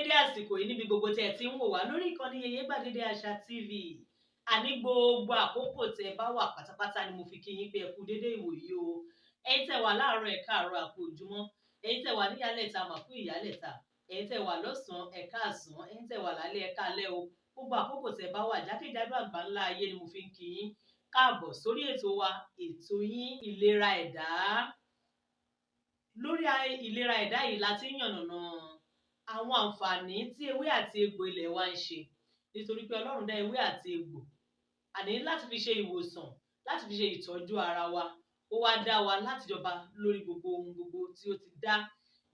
Dédé àsìkò yìí níbi gbogbo tẹ́ ẹ ti ń wò wá lórí ìkànnì Yèyé Gbàgede Àṣà TV. Àní gbogbo àkókò tẹ́ ẹ bá wà pátápátá ni mo fi kí yín pé ẹ kú dédé ìwòyí o. Ẹ̀yin tẹ́ wà láàárọ̀, ẹ káàárọ̀, àkú ojúmọ́. Ẹ̀yin tẹ́ wà níyàlẹ̀ta, mà kú ìyálẹ̀ta. Ẹ̀yin tẹ́ wà lọ́sàn-án, ẹ káàsán. Ẹ̀yin tẹ́ wà lálẹ́, ẹ káalẹ́ o. Gbogbo àkókò tẹ́ bá wà jákèjádò àgbáńlá ayé ni mo fi ń kí yín káàbọ̀ sórí ètò wa, ètò yín, Ìlera Ẹ̀dá. Lórí Ìlera Ẹ̀dá yìí la ti ń yànnàná àwọn àǹfààní tí ewé àti egbò ilẹ̀ wa ń ṣe, nítorí pé Ọlọ́run dá ewé àti egbò àní láti fi ṣe ìwòsàn, láti fi ṣe ìtọ́jú ara wa. Ó wá dá wa láti jọba lórí gbogbo ohun gbogbo tí ó ti dá.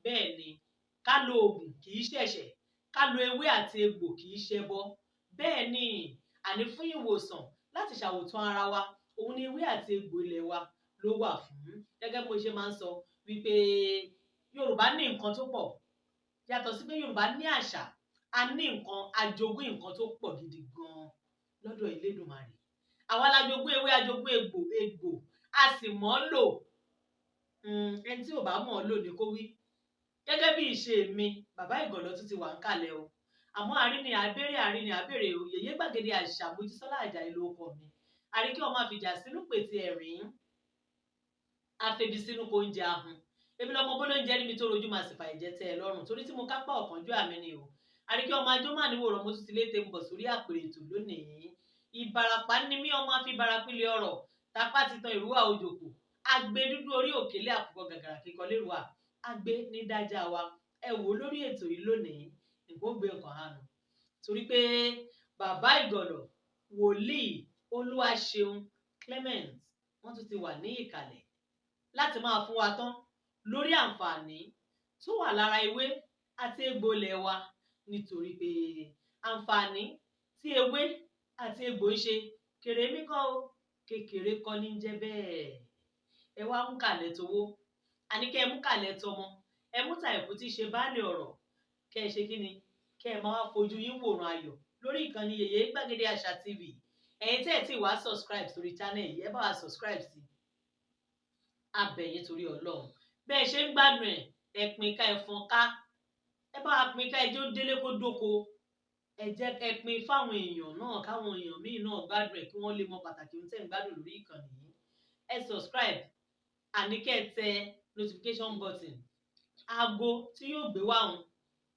Bẹ́ẹ̀ ni, ká lo oògùn kì í ṣẹ̀ṣẹ̀, ká lo ewé àti egbò kì í ṣẹbọ. Bẹ́ẹ̀ ni, àní fún ìwòsàn, láti ṣàwòtán ara wa, òun ni ewé àti egbò ilẹ̀ wa ló wà fún. Gẹ́gẹ́ bí mo ṣe máa ń sọ wípé Yorùbá ní nǹkan tó pọ̀. Yàtọ̀ sí pé Yorùbá ní àṣà, a ní nǹkan àjogún, nǹkan tó pọ̀ gidi gan-an lọ́dọ̀ Elédùmarè. Àwa la jogún ewé, ajogún egbò, a sì mọ̀ ọ́ lò. Ẹni tí ò bá mọ̀ ọ́ lò ní kó wí. Gẹ́gẹ́ bí ìṣe mi, bàbá Ìgànlọ́ tún ti wà ń kalẹ̀ o. Àmọ́ àrí ni àbẹ̀rẹ̀, àrí ni àbẹ̀rẹ̀ o. Yèyé Gbàgede Àṣà Mojísọ́lá Àjàyí lórúkọ mi. Àríkí ọmọ àfìjà sínú pètè ẹ̀rín, àfẹ̀bí sínú kó ń jẹ ahun. Èmi lọmọ bó ló ń jẹ́ níbi tó rojú máa sì fà ìjẹ́ tẹ́ ẹ lọ́rùn, torí tí mo kápá ọ̀kánjú àmì ni o. Àríkí ọmọ ajó máa níwò rọ̀, mo tún ti lé tẹ́ ń bọ̀ sórí àpèrè ètò lónìí. Ìbàràpá ni mí, ọmọ àfi ìbàràpìlẹ̀ ọ̀rọ̀ tapá ti tan ìrúwà òjòkó agbe dúdú orí òkèlè àkùkọ gàgàrà kíkọ lérúwà agbe ní dájá wa. Ẹ wò ó, lórí ètò yìí lónìí, nǹkan ó gbé nǹkan hànú, torí pé bàbá Ìgànlọ̀, wòlíì Olúwaṣeun Clement, wọ́n tún ti wà ní ìkàlẹ̀ láti máa fún wa tán lórí àǹfààní tó wà lára ewé àti egbò ilẹ̀ wa, nítorí pé àǹfààní tí ewé àti egbò ń ṣe kèrèmí kọ́ o, kékeré kọ́ ní jẹ́ bẹ́ẹ̀. Ẹ wá mú kàlẹ̀ towó, àní kẹ́ ẹ mú kàlẹ̀ tọmọ, ẹ mú tàìkú tí í ṣe baálé ọ̀rọ̀, kẹ́ ẹ ṣe kí ni, kẹ́ ẹ máa wá fojú yín wòran ayọ̀ lórí ìkànnì Yèyé Gbàgede Àṣà TV. Ẹ̀yin tẹ́ ẹ̀ tí wàá subscribe sórí channel yìí, ẹ bá wa subscribe sí abẹ̀yìn, torí Ọlọ́run. Bẹ́ẹ̀ ṣe ń gbádùn ẹ̀, ẹ pín ká, ẹ fọ́n ká, ẹ bá wa pín ká, ẹ jẹ́ ó délé kó dóko. Ẹ jẹ́ ẹ pín fáwọn èèyàn náà, káwọn èèyàn míì náà gbádùn ẹ̀, kí wọ́n lè mọ pàtàkì ohun tẹ́ ń gbádùn lórí ìkànnì yìí. Ẹ subscribe, àní kẹ́ ẹ tẹ notification button, aago tí yóò gbé wá òun.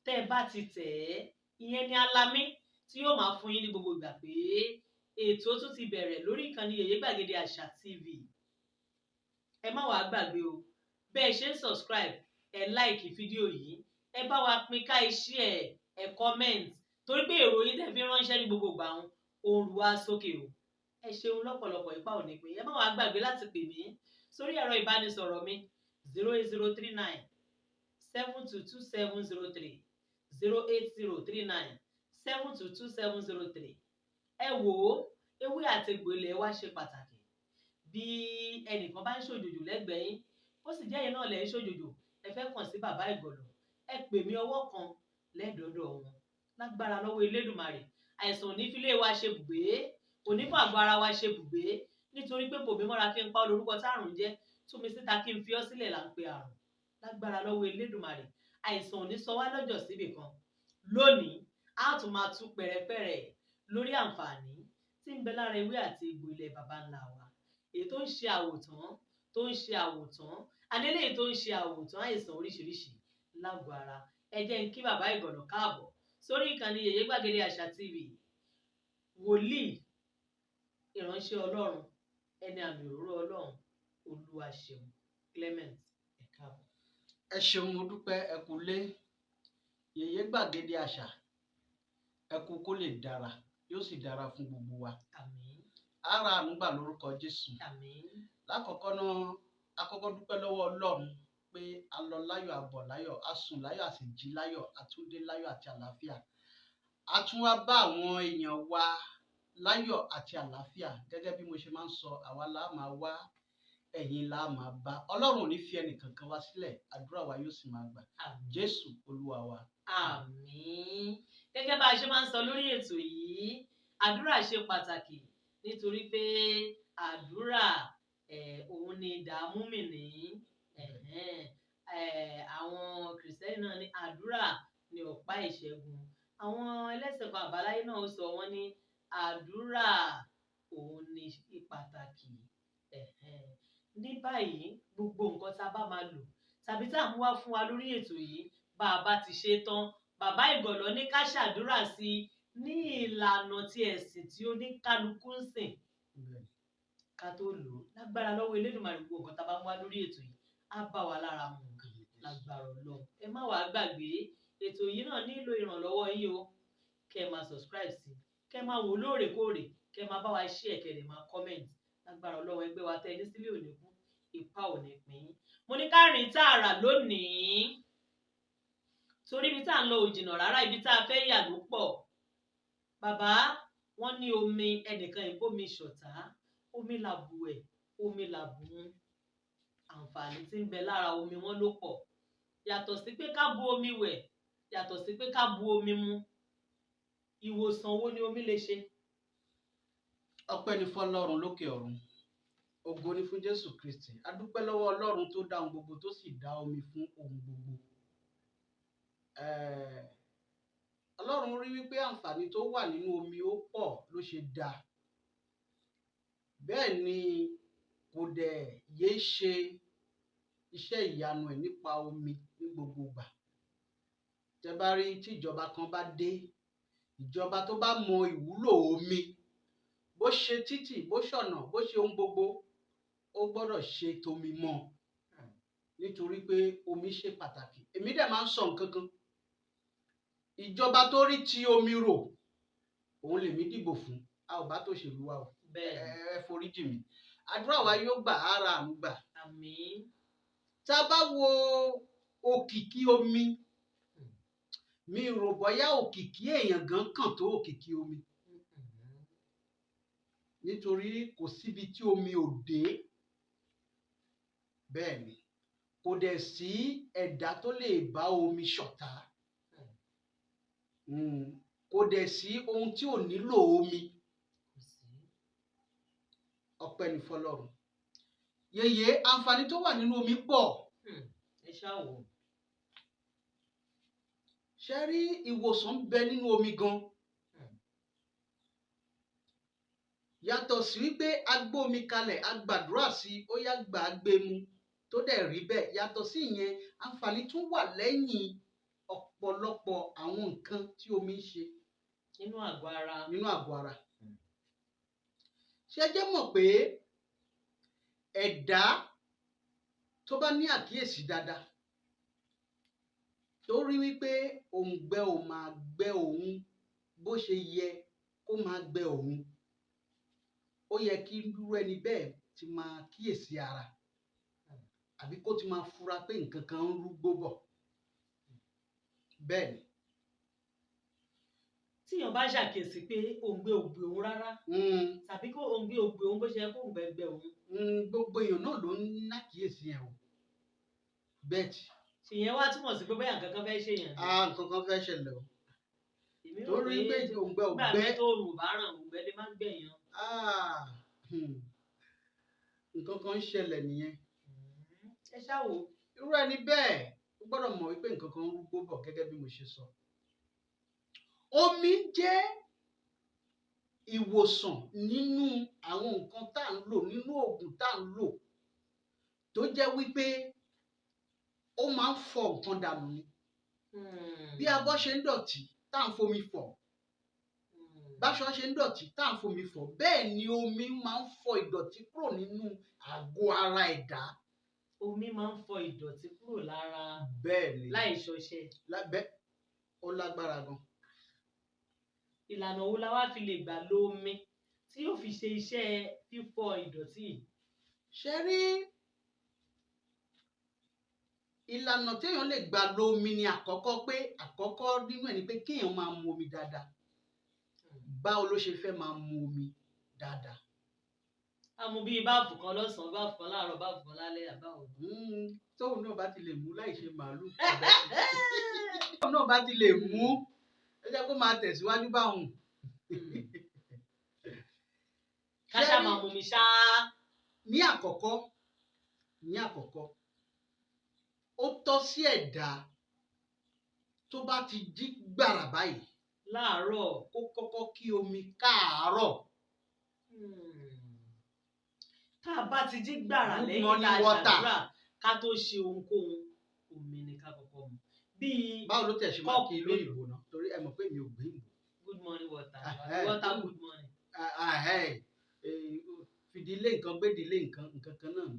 Tẹ́ ẹ bá ti tẹ̀ ẹ́, ìyẹn ni alámí tí yóò máa fún yín ní gbogbo ìgbà pé ètò tún ti bẹ̀rẹ̀ lórí ìkànnì Yèyé Gbàgede Àṣà TV. Ẹ má wàá gbàgbé o, bẹ́ẹ̀ ṣe ń subscribe, ẹ like fídíò yìí, ẹ bá wa pín ká, iṣẹ́ ẹ, ẹ comment, torí pé èrò yín tẹ́ fi ránṣẹ́ ní gbogbo ìgbà òun òun rù wá sókè o. Ẹ ṣeun lọ́pọ̀lọpọ̀, ipa ò ní pé. Ẹ má wàá gbàgbé láti pè mí sórí ẹ̀rọ ìbánisọ̀rọ̀ mi, 08039722703, 08039722703. Ẹ wò ó, ewé àti egbò ilẹ̀ wa ṣe pàtàkì. Bí ẹnìkan bá ń ṣòjòjò lẹ́gbẹ̀ẹ́ yín, ó sì jẹ́ ẹ̀yin náà lẹ̀ ń ṣòjòjò, ẹ fẹ́ kàn sí bàbá Ìgànlọ̀, ẹ pè mí, ọwọ́ kan lẹ́dọ̀ọ́dọ̀ wọn. Lágbára lọ́wọ́ Elédùmarè, àìsàn ò ní fi ilé wa ṣe bùgbé, kò ní fún àgọ́ ara wa ṣe bùgbé, nítorí pé bòmí mọ́ra kí n pa olórúkọ tárùn jẹ́, tú mi síta kí n fi ọ́ sílẹ̀ là ń pe àrùn. Lágbára lọ́wọ́ Elédùmarè, àìsàn ò ní sọ wá lọ́jọ́ síbì kan. Lónìí, a tún máa tú pẹ̀rẹ̀pẹ̀rẹ̀ lórí àǹfààní tí ń bẹ lára ewé àti egbò ilẹ̀ baba ńlá wa, èyí tó ń ṣe àwòtán, tó ń ṣe àwòtán adélèyí, tó ń ṣe àwòtán àìsàn oríṣiríṣi lágọ̀ọ́ ara. Ẹ jẹ́ n kí bàbá Ìgànlọ̀ káàbọ̀ sórí ìkànnì Yèyé Gbàgede Àṣà TV. Wòlíì, ìránṣẹ́ Ọlọ́run, ẹni àmì òróró Ọlọ́run, Olúwaṣeun Clement, ẹ káàbọ̀. Ẹ ṣeun, mo dúpẹ́. Ẹ kú lé, Yèyé Gbàgede Àṣà. Ẹ kú kó lè dára, yóò sì dára fún gbogbo wa. Àmín. Ara àánú gbà lórúkọ Jésù. Àmín. Lákọ̀ọ́kọ́ náà, a kọ́kọ́ dúpẹ́ lọ́wọ́ Ọlọ́run pé a lọ láyọ̀, a bọ̀ láyọ̀, a sùn láyọ̀, a sì jí láyọ̀, a tún dé láyọ̀ àti àlàáfíà. A tún wá bá àwọn èèyàn wa láyọ̀ àti àlàáfíà. Gẹ́gẹ́ bí mo ṣe máa ń sọ, àwa la máa wá, ẹ̀yin la máa bá. Ọlọ́run ò ní fi ẹnìkankan wá sílẹ̀, àdúrà wa yóò sì máa gbà. Àmín. Jésù Olúwa wa. Àmín. Gẹ́gẹ́ bá a ṣe máa ń sọ lórí ètò yìí, àdúrà ṣe pàtàkì, nítorí pé àdúrà òun ni ìdààmú mi ní. Àwọn Kìrìsìtẹ́nì náà ní àdúrà. ní ọ̀pá ìṣẹ́gun. Àwọn ẹlẹ́sìn kan àbáláyé náà sọ wọ́n ní àdúrà òun ni pàtàkì. Ní báyìí gbogbo nǹkan tá a bá máa lò tàbí tá à ń wá fún wa lórí ètò yìí, bá a bá ti ṣe tán, bàbá Ìgànlọ́ ní ká ṣàdúrà sí i ní ìlànà ti ẹ̀sìn tí oníkálukú ń sìn ká tó lò ó. Lágbára lọ́wọ́ Elédùmarè, gbogbo nǹkan tá a bá ń wá lórí ètò yìí á bá wa lára mu lágbára Ọlọ́run. Ẹ má wàá gbàgbé, ètò yìí náà nílò ìrànlọ́wọ́ yín o. Kẹ́ ẹ máa subscribe sí, kẹ́ ẹ máa wò lóòrèkóòrè, kẹ́ ẹ máa bá wa share, kẹ́ ẹ lè máa comment. Lágbára Ọlọ́run, ẹgbẹ́ wa tẹ́ ẹ ní sílé òní kú, ipa ò ní pín. Mo ní ká rìn tààrà lónìí torí ibi tá à ń lọ ò jìnnà rárá, ibi tá a fẹ́ yà ló pọ̀. Bàbá wọ́n ní omi ẹnìkan ìbómi ṣọ̀tá, omi làbù ẹ̀, omi làbù mu. Àǹfààní tí ń bẹ lára omi wọn ló pọ̀. Yàtọ̀ sí pé ká bu omi wẹ̀, yàtọ̀ sí pé ká bu omi mu, ìwòsàn wo ni omi lè ṣe? Ọpẹ́ ni fọ́lọ́run lókè ọ̀run, ògo ni fún Jésù Kristi. A dúpẹ́ lọ́wọ́ Ọlọ́run tó dá ohun gbogbo, tó sì dá omi fún ohun gbogbo. Ọlọ́run rí wípé àǹfààní tó wà nínú omi ó pọ̀ ló ṣe dá. Bẹ́ẹ̀ ni kò dẹ̀ yé ṣe iṣẹ́ ìyanu ẹ̀ nípa omi ní gbogbo ìgbà. Tẹ́ bá rí tí ìjọba kan bá dé, ìjọba tó bá mọ ìwúlò omi, bó ṣe títì, bó ṣọ̀nà, bó ṣe ohun gbogbo, ó gbọ́dọ̀ ṣe tomi mọ́, nítorí pé omi ṣe pàtàkì. Èmi dẹ̀ máa ń sọ nǹkan kan, ìjọba tó rí ti omi rò, òun lèmi dìbò fún. A ò bá tòṣèlú wa o. Bẹ́ẹ̀. Ẹ foríjì mi. Àdúrà wa yóò gbà, ara àánú gbà. Àmín. Tá a bá wo òkìkí omi, mi rò bóyá òkìkí èèyàn gan kàn tó òkìkí omi, nítorí kò síbi tí omi ò dé. Bẹ́ẹ̀ ni kò dẹ̀ sí ẹ̀dá tó lè bá omi ṣọ̀tá. Kò dẹ̀ sí ohun tí ò nílò omi. Kò sí. Ọpẹ́ ni fọ́lọ́run. Yèyé, àǹfààní tó wà nínú omi pọ̀. Ẹ ṣáà wò. Ṣe rí, ìwòsàn ń bẹ nínú omi gan. Yàtọ̀ sí wípé a gbé omi kalẹ̀, a gbàdúrà sí i, ó yá gbà á gbé mu, tó dẹ̀ rí bẹ́ẹ̀. Yàtọ̀ sí ìyẹn, àǹfààní tún wà lẹ́yìn ọ̀pọ̀lọpọ̀ àwọn nǹkan tí omi ń ṣe nínú àgọ́ ara. Nínú àgọ́ ara. Ṣé ẹ jẹ́ mọ̀ pé ẹ̀dá tó bá ní àkíyèsí dáadáa, tó rí wípé òǹgbẹ ò máa gbẹ òun bó ṣe yẹ kó máa gbẹ òun, ó yẹ kí irú ẹni bẹ́ẹ̀ ti máa kíyèsí ara, àbí kó ti máa fura pé nǹkan kan ń rúgbó bọ̀. Bẹ́ẹ̀ ni. Tíyàn bá ṣàkíyèsí pé òǹgbẹ ò gbẹ òun rárá, tàbí kó òǹgbẹ ò gbẹ òun bó ṣe yẹ kó òǹgbẹ gbẹ òun. Gbogbo èèyàn náà ló ń nákìyèsí yẹn o. Bẹ́ẹ̀ tí. Ṣìyẹn wá túmọ̀ sí pé bóyá nǹkan kan fẹ́ ṣèyàn ni. Ah, nǹkan kan fẹ́ ṣẹlẹ̀ o. Èmi rò Torí pé pé òǹgbẹ ò nígbà gbẹ. míì tó òrùn bá ràn, òǹgbẹ lè má gbẹ̀yàn. Ah, nǹkan kan ń ṣẹlẹ̀ nìyẹn. Ẹ ṣáà wò. Irú ẹni bẹ́ẹ̀, ó gbọ́dọ̀ mọ̀ wípé nǹkan kan ń rúgbó bọ̀ gẹ́gẹ́ bí mo ṣe sọ. Omi jẹ́ ìwòsàn nínú àwọn nǹkan tá à ń lò, nínú oògùn tá à ń lò, tó jẹ́ wípé ó máa ń fọ nǹkan dànù ni. Bí abọ́ ṣe ń dọ̀tí tá à ń fomi fọ̀, báṣọ ṣe ń dọ̀tí tá à ń fomi fọ̀, bẹ́ẹ̀ ni omi máa ń fọ ìdọ̀tí kúrò nínú àgọ́ ara ẹ̀dá. Omi máa ń fọ ìdọ̀tí kúrò lára? Bẹ́ẹ̀ ni. Láì ṣọṣẹ? Lábẹ́ ó lágbára gan. Ìlànà wo la wá fi lè gbà lo omi tí yóò fi ṣe iṣẹ́ fífọ ìdọ̀tí yìí? Ṣe rí, ìlànà téèyàn lè gbà lo omi ni àkọ́kọ́, pé àkọ́kọ́ nínú ẹ̀ ni pé kéèyàn máa mu omi dáadáa. Báwo ló ṣe fẹ́ máa mu omi dáadáa? A mu bíi báàfù kan lọ́sàn-án, báàfù kan láàárọ̀, báàfù kan lálẹ́, àbáwò. Tóun náà bá ti lè mú láì ṣe màálù, tóun náà bá ti lè mú, ẹ jẹ́ kó máa tẹ̀síwájú báwọn. Ká ṣáà máa mu omi ṣáá. Ní àkọ́kọ́, ó tọ́ sí ẹ̀dá Tó bá ti jí gbàrà báyìí láàárọ̀, kó kọ́kọ́ kí omi káàárọ̀. Tá a bá ti jí gbàrà Good lẹ́yìn morning tá a water. ṣàdúrà ká tó ṣe ohunkóhun, omi ni ká kọ́kọ́ mu. Bíi Báwo ló tẹ̀ ṣe máa kọ́ọ̀pù kí mélòó? lóyìnbó náà? Torí ẹ mọ̀ pé mi ò gbé ìbò. Good morning water, Ẹhẹ́. water good morning. Fìdílé nǹkan gbédìlé nǹkan nǹkan kan náà ni.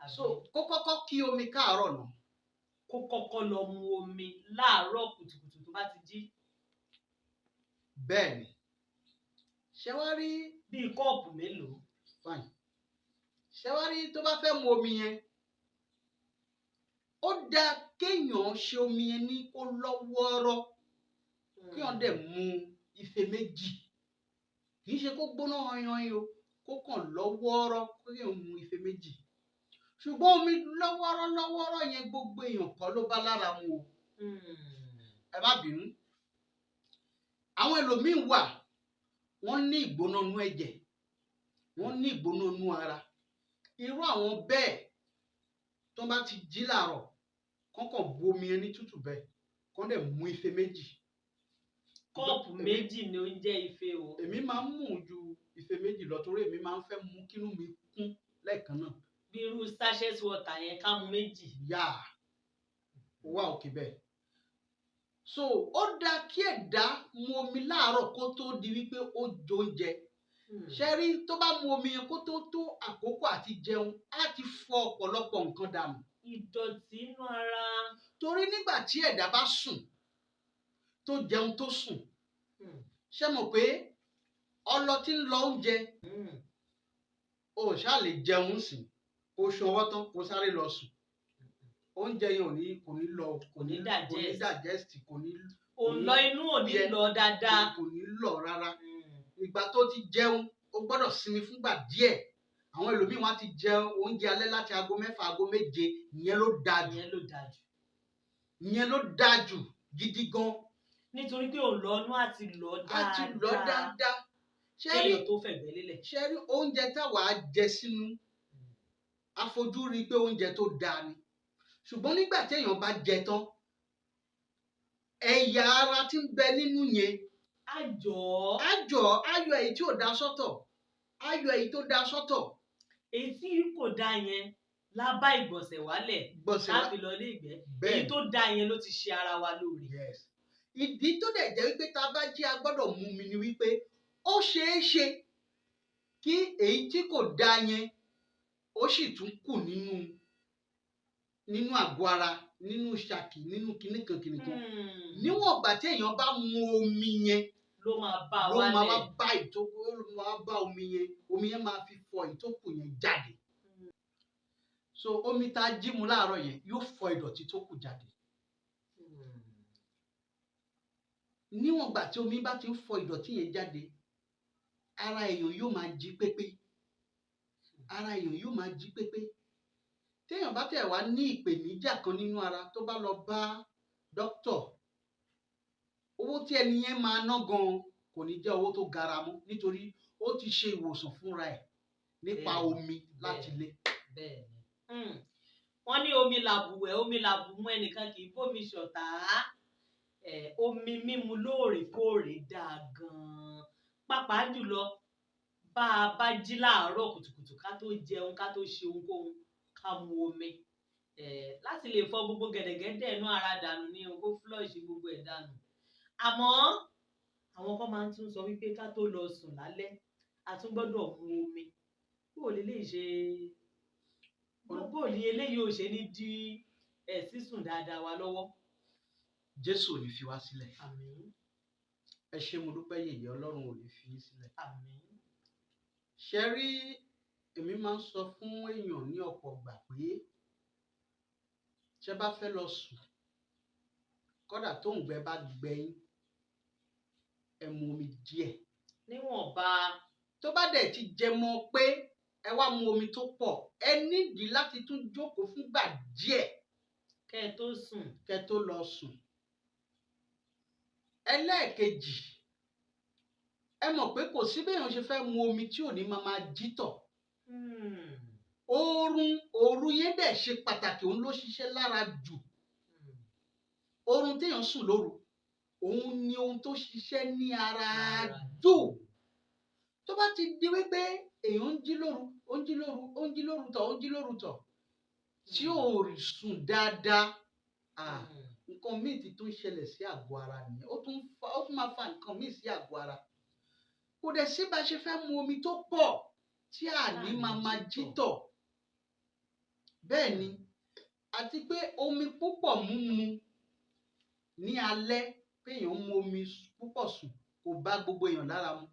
Àbí? So kó kọ́kọ́ kí omi káàárọ̀ náà. Kó kọ́kọ́ lọ mu omi láàárọ̀ kùtùkùtù tó bá ti jí. Bẹ́ẹ̀ ni. Ṣé wá rí? Bíi kọ́ọ̀pù mélòó? Fine. Ṣé wá rí, tó bá fẹ́ mu omi yẹn, ó dáa kéèyàn ṣe omi yẹn ní kó lọ́ wọ́ọ́rọ́, kéèyàn dẹ̀ mu ife méjì. Kì í ṣe kó gbóná yanyan o, kó kàn lọ́ wọ́ọ́rọ́, kéèyàn mu ife méjì. Ṣùgbọ́n omi lọ́wọ́rọ́ lọ́wọ́rọ́ yẹn, gbogbo èèyàn kọ́ ló bá lára mu o. Ẹ má bínú. Àwọn ẹlòmíín wà, wọ́n ní ìgbóná inú ẹ̀jẹ̀, wọ́n ní ìgbóná inú ara. Irú àwọn bẹ́ẹ̀, tó bá ti jí làárọ̀, kán kàn bu omi yẹn ní tútù bẹ́ẹ̀, kán dẹ̀ mú ife méjì. Kọ́ọ̀pù méjì ni ó ń jẹ́ ife o. Èmi máa ń mú ju ife méjì lọ torí èmi máa ń fẹ́ mú kínú mi kún lẹ́ẹ̀kan náà. Bí irú sachet water yẹn, ká mu méjì. Yá, ó wà òkè bẹ́ẹ̀. So ó dáa kí ẹ̀dá mu omi láàárọ̀ kó tó di wípé ó jẹ oúnjẹ. Ṣe rí, tó bá mu omi yẹn kó tó tó àkókò àti jẹun, á ti fọ ọ̀pọ̀lọpọ̀ nǹkan dànù. Ìdọ̀tí inú ara. Torí nígbà tí ẹ̀dá bá sùn, tó jẹun tó sùn, ṣé mọ̀ pé ọlọ tí ń lọ oúnjẹ, o ò ṣáà lè jẹun sìn, kó ṣọwọ́ tán kó sáré lọ sùn, oúnjẹ yẹn ò ní kò ní lọ, kò ní kò ní digest. Digest, kò ní Òun lọ inú ò ní yẹ. lọ dáadáa. Kò ní lọ rárá. Ìgbà tó ti jẹun, o gbọ́dọ̀ sinmi fúngbà díẹ̀. Àwọn ẹlòmíín wọn á ti jẹun oúnjẹ alẹ́ láti aago 6, aago 7. Ìyẹn ló dáa jù. Ìyẹn ló dáa jù. Ìyẹn ló dáa jù gidi gan. Nítorí pé òun lọ inú àti lọ Á dáadáa. ti lọ dáadáa. Ṣé rí, Kéèyàn tó fẹ̀gbẹ́ lélẹ̀. ṣé rí oúnjẹ táwa jẹ sínú, afojú rí i pé oúnjẹ tó dáa ni, ṣùgbọ́n nígbà téèyàn bá jẹ tán, ẹ̀yà ara tí ń bẹ nínú yẹn Àjọ. á jọ á yọ èyí tí ò dá sọ́tọ̀, á yọ èyí tó dá sọ́tọ̀. Èyí tí kò dáa yẹn lábá ìgbọ̀nsẹ̀ wálẹ̀ Gbọ̀nsẹ̀ wá láfi lọ ilé ìgbẹ́. Èyí Bẹ́ẹ̀. tó dáa yẹn ló ti ṣe ara wa lóore. Yes. Ìdí tó dẹ̀ jẹ́ wípé tá a bá jí a gbọ́dọ̀ mú mi ni wípé ó ṣeé ṣe kí èyí tí kò dáa yẹn ó sì tún kù nínú àgọ́ ara, nínú ṣàkì, nínú kinní kan kinní kan. Níwọ̀n ìgbà tí èèyàn bá mu omi yẹn, Ló máa bá ló máa wá wálẹ̀. bá ìtókù, ó máa bá omi yẹn, omi yẹn máa fi fọ ìtókù yẹn jáde. So omi tá a jí mu láàárọ̀ yẹn yóò fọ ìdọ̀tí tó kù jáde. Níwọ̀n ìgbà tí omi bá ti ń fọ ìdọ̀tí yẹn jáde, ara èèyàn yóò máa jí pépé, ara èèyàn yóò máa jí pépé. Téèyàn bá tẹ̀ wá ní ìpèníjà kan nínú ara, tó bá lọ bá dókítọ̀, owó tí ẹni yẹn máa ná gan kò ní jẹ́ owó tó gara mọ́, nítorí ó ti ṣe ìwòsàn fúnra ẹ̀ nípa omi láti lé. Bẹ́ẹ̀ni. Wọ́n ní omi làbùwẹ̀, omi làbùmú, ẹnìkan kì í bómi ṣọ̀tá. Omi mímu lóòrèkóòrè dáa gan-an, pàápàá jùlọ bá a bá jí láàárọ̀ kùtùkùtù, ká tó jẹun, ká tó ṣe ohunkóhun, ká mu omi láti lè fọ gbogbo gẹ̀dẹ̀gẹ̀dẹ̀ inú ara dànù ní o, kó flush gbogbo ẹ̀ dànù. Àmọ́ àwọn kan máa ń tún sọ wípé ká tó lọ sùn lálẹ́, a tún gbọ́dọ̀ mu omi. Bó o lè lè ṣe, bó o ní eléyìí ò ṣe ní dí ẹ sísùn dáadáa wa lọ́wọ́. Jésù ò ní fi wá sílẹ̀. Àmín. Ẹ ṣé, mo dúpẹ́ yèyé, Ọlọ́run ò ní fi yín sílẹ̀. Àmín. Ṣe rí, èmi máa ń sọ fún èèyàn ní ọ̀pọ̀ ìgbà pé ṣé bá fẹ́ lọ sùn, kódà tó ń gbẹ bá gbẹ yín, ẹ mu omi díẹ̀. Níwọ̀nba. Tó bá dẹ̀ ti jẹ mọ́ pé ẹ wá mu omi tó pọ̀, ẹ nídìí láti tún jókòó fúngbà díẹ̀ kẹ́ ẹ tó sùn. Kẹ́ tó lọ sùn. Ẹlẹ́ẹ̀kejì, ẹ mọ̀ pé kò sí béèyàn ṣe fẹ́ mu omi tí ò ní máa máa jítọ̀. Oorun òru yẹn dẹ̀ ṣe pàtàkì, òun ló ṣiṣẹ́ lára jù. Oorun téèyàn sùn lóru òun ni ohun tó ṣiṣẹ́ ní ara jù. Tó bá ti di wípé èèyàn ń jí lóru, ó ń jí lóru, ó ń jí lóru tọ̀, ó ń jí lóru tọ̀, tí ò sùn dáadáa, nǹkan míì ti tún ṣẹlẹ̀ sí àgọ́ ara nìyẹn. Ó tún máa fa nǹkan míì sí àgọ́ ara. Kò dẹ̀ sí bá ṣe fẹ́ mu omi tó pọ̀ tí a ní máa máa jí tọ̀. Bẹ́ẹ̀ ni, àti pé omi púpọ̀ múmu ní alẹ́, pé èèyàn mu omi púpọ̀ sùn kò bá gbogbo èèyàn lára mu.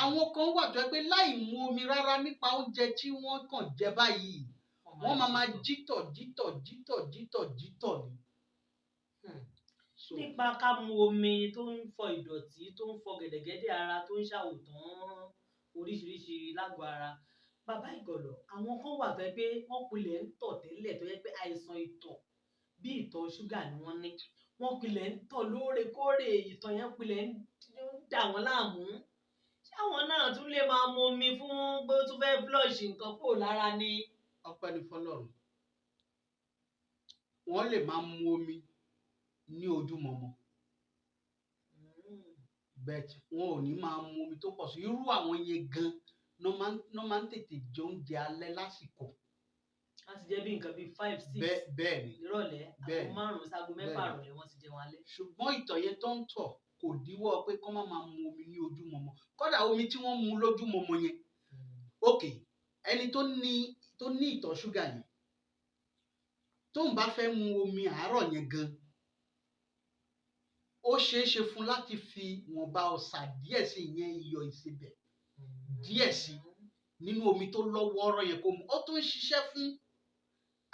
Àwọn kan wà tó jẹ́ pé láì mu omi rárá nípa oúnjẹ tí wọ́n kàn jẹ báyìí, wọ́n máa máa jítọ̀ jítọ̀ jítọ̀ jítọ̀ jítọ̀ ni. Nípa ká mu omi tó ń fọ ìdọ̀tí, tó ń fọ gẹ̀dẹ̀gẹ̀dẹ̀ ara, tó ń ṣàwòtán oríṣiríṣi lágọ̀ọ́ ara. Bàbá Ìgọ̀lọ̀, àwọn kan wà tó jẹ́ pé wọ́n pilẹ̀ ń tọ̀ tẹ́lẹ̀, tó jẹ́ pé àìsàn ìtọ̀ bí ìtọ̀ ṣúgà ni wọ́n ní. Wọ́n pilẹ̀ ń tọ̀ lóòrèkóòrè, ìtọ̀ yẹn pilẹ̀ ń dà wọ́n láàmú. Ṣé àwọn náà tún lè máa mu omi fún pé ó tún fẹ́ flush nǹkan kúrò lára ni? Ọpẹ́ ni f'Ọlọ́run. Wọ́n lè máa mu omi ní ojúmọmọ. But wọn ò ní máa mu omi tó pọ̀ sí. Irú àwọn yẹn gan ná máa ń tètè jẹ oúnjẹ alẹ́ lásìkò. Wọ́n ti jẹ́ bí nǹkan bíi 5, 6 Bẹ́ẹ̀ ni. Ìrọ̀lẹ́, aago 5 sí aago 6 ìrọ̀lẹ́ wọ́n ti jẹun alẹ́. Ṣùgbọ́n ìtọ̀ yẹn tó ń tọ̀ kò díwọ́ pé kán má máa mu omi ní ojúmọmọ. Kódà omi tí wọ́n mu lójúmọmọ yẹn. Ok, ẹni tó ní ìtọ̀ ṣúgà yẹn, tóun bá fẹ́ mu omi àárọ̀ yẹn gan, ó ṣeé ṣe fún láti fi wọ̀nba ọ̀sà díẹ̀ sí ìyẹn iyọ̀ ìsebẹ̀ díẹ̀ sí nínú omi tó lọ́ wọ́ọ́rọ́ yẹn kó mu. Ó tún ń ṣiṣẹ́ fún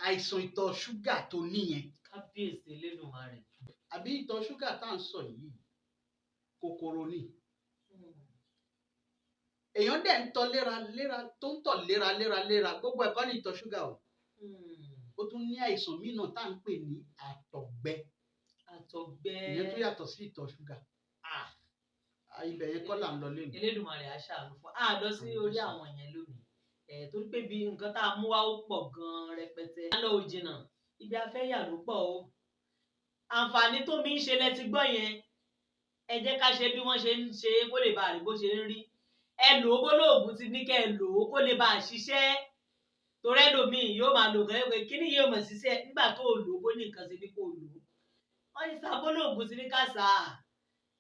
àìsàn ìtọ̀ ṣúgà tó níyẹn. Kábíyèsí Elédùmarè. Àbí ìtọ̀ ṣúgà tá à ń sọ yìí, kòkòrò ni. Èèyàn dẹ̀ ń tọ̀ léraléra, tó ń tọ̀ léraléraléra, gbogbo ẹ̀kọ́ ni ìtọ̀ ṣúgà o. Ó tún ní àìsàn míì náà tá à ń pè ní àtọ̀gbẹ. Àtọ̀gbẹ. Ìyẹn tó yàtọ̀ sí ìtọ̀ ṣúgà. Ibẹ̀ yẹn kọ́ là ń lọ lónìí. Elédùmarè á ṣàánú fún a lọ sí orí àwọn yẹn lónìí. Torí pé bí nǹkan tá a mú wá ó pọ̀ gan-an rẹpẹtẹ. A lọ òjìnà, ibi a fẹ́ yà ló pọ̀ o. Àǹfààní tó mi ń ṣe lẹ ti gbọ́ yẹn. Ẹ jẹ́ ká ṣe bí wọ́n ṣe ń ṣe kó lè bá rí bó ṣe ń rí. Ẹ lò ó bólóògùn ti ní kẹ́ ẹ lò ó kó lè bá a ṣiṣẹ́. Torí ẹlòmíì yóò máa lò kàn pé kíní yóò mọ̀ ṣiṣẹ́ nígbà tó o lò ó bó ní nǹkan ṣe ní kó o lò ó. Wọ́n ti sá bólóògùn ti ní ká sá a.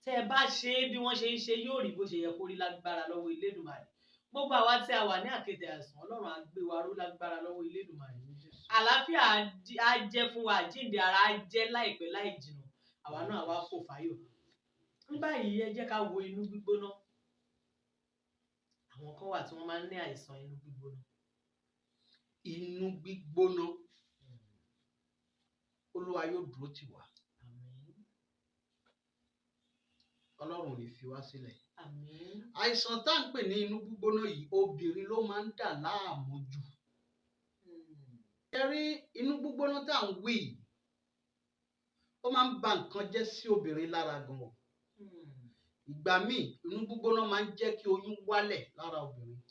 Tẹ́ ẹ bá ṣe bí wọ́n ṣe ń ṣe yóò rí bó ṣe yẹ kó rí lágbára lọ́wọ́ Elédùmarè. Gbogbo àwa tí a wà ní àkéte àìsàn, Ọlọ́run á gbé wa ró lágbára lọ́wọ́ Elédùmarè. Àlàáfíà á jẹ́ fún wa, àjíǹde ara á jẹ́ láìpẹ́ láì jìnà. Àwa náà wá fò fáyọ̀. Ní báyìí ẹ jẹ́ ká wo inú gbígbóná. Àwọn kan wà tí wọ́n máa ń ní àìsàn inú gbígbóná. Inú gbígbóná. Olúwa yóò dúró tì wá. Àmín. Ọlọ́run ò ní fi wá sílẹ̀. Àmín. Àìsàn tá à ń pè ní inú gbígbóná yìí, obìnrin ló máa ń dà láàmú jù. Ẹ rí inú gbígbóná tá à ń wí yìí, ó máa ń ba nǹkan jẹ́ sí obìnrin lára gan-an. Ìgbà míì inú gbígbóná máa ń jẹ́ kí oyún wálẹ̀ lára obìnrin.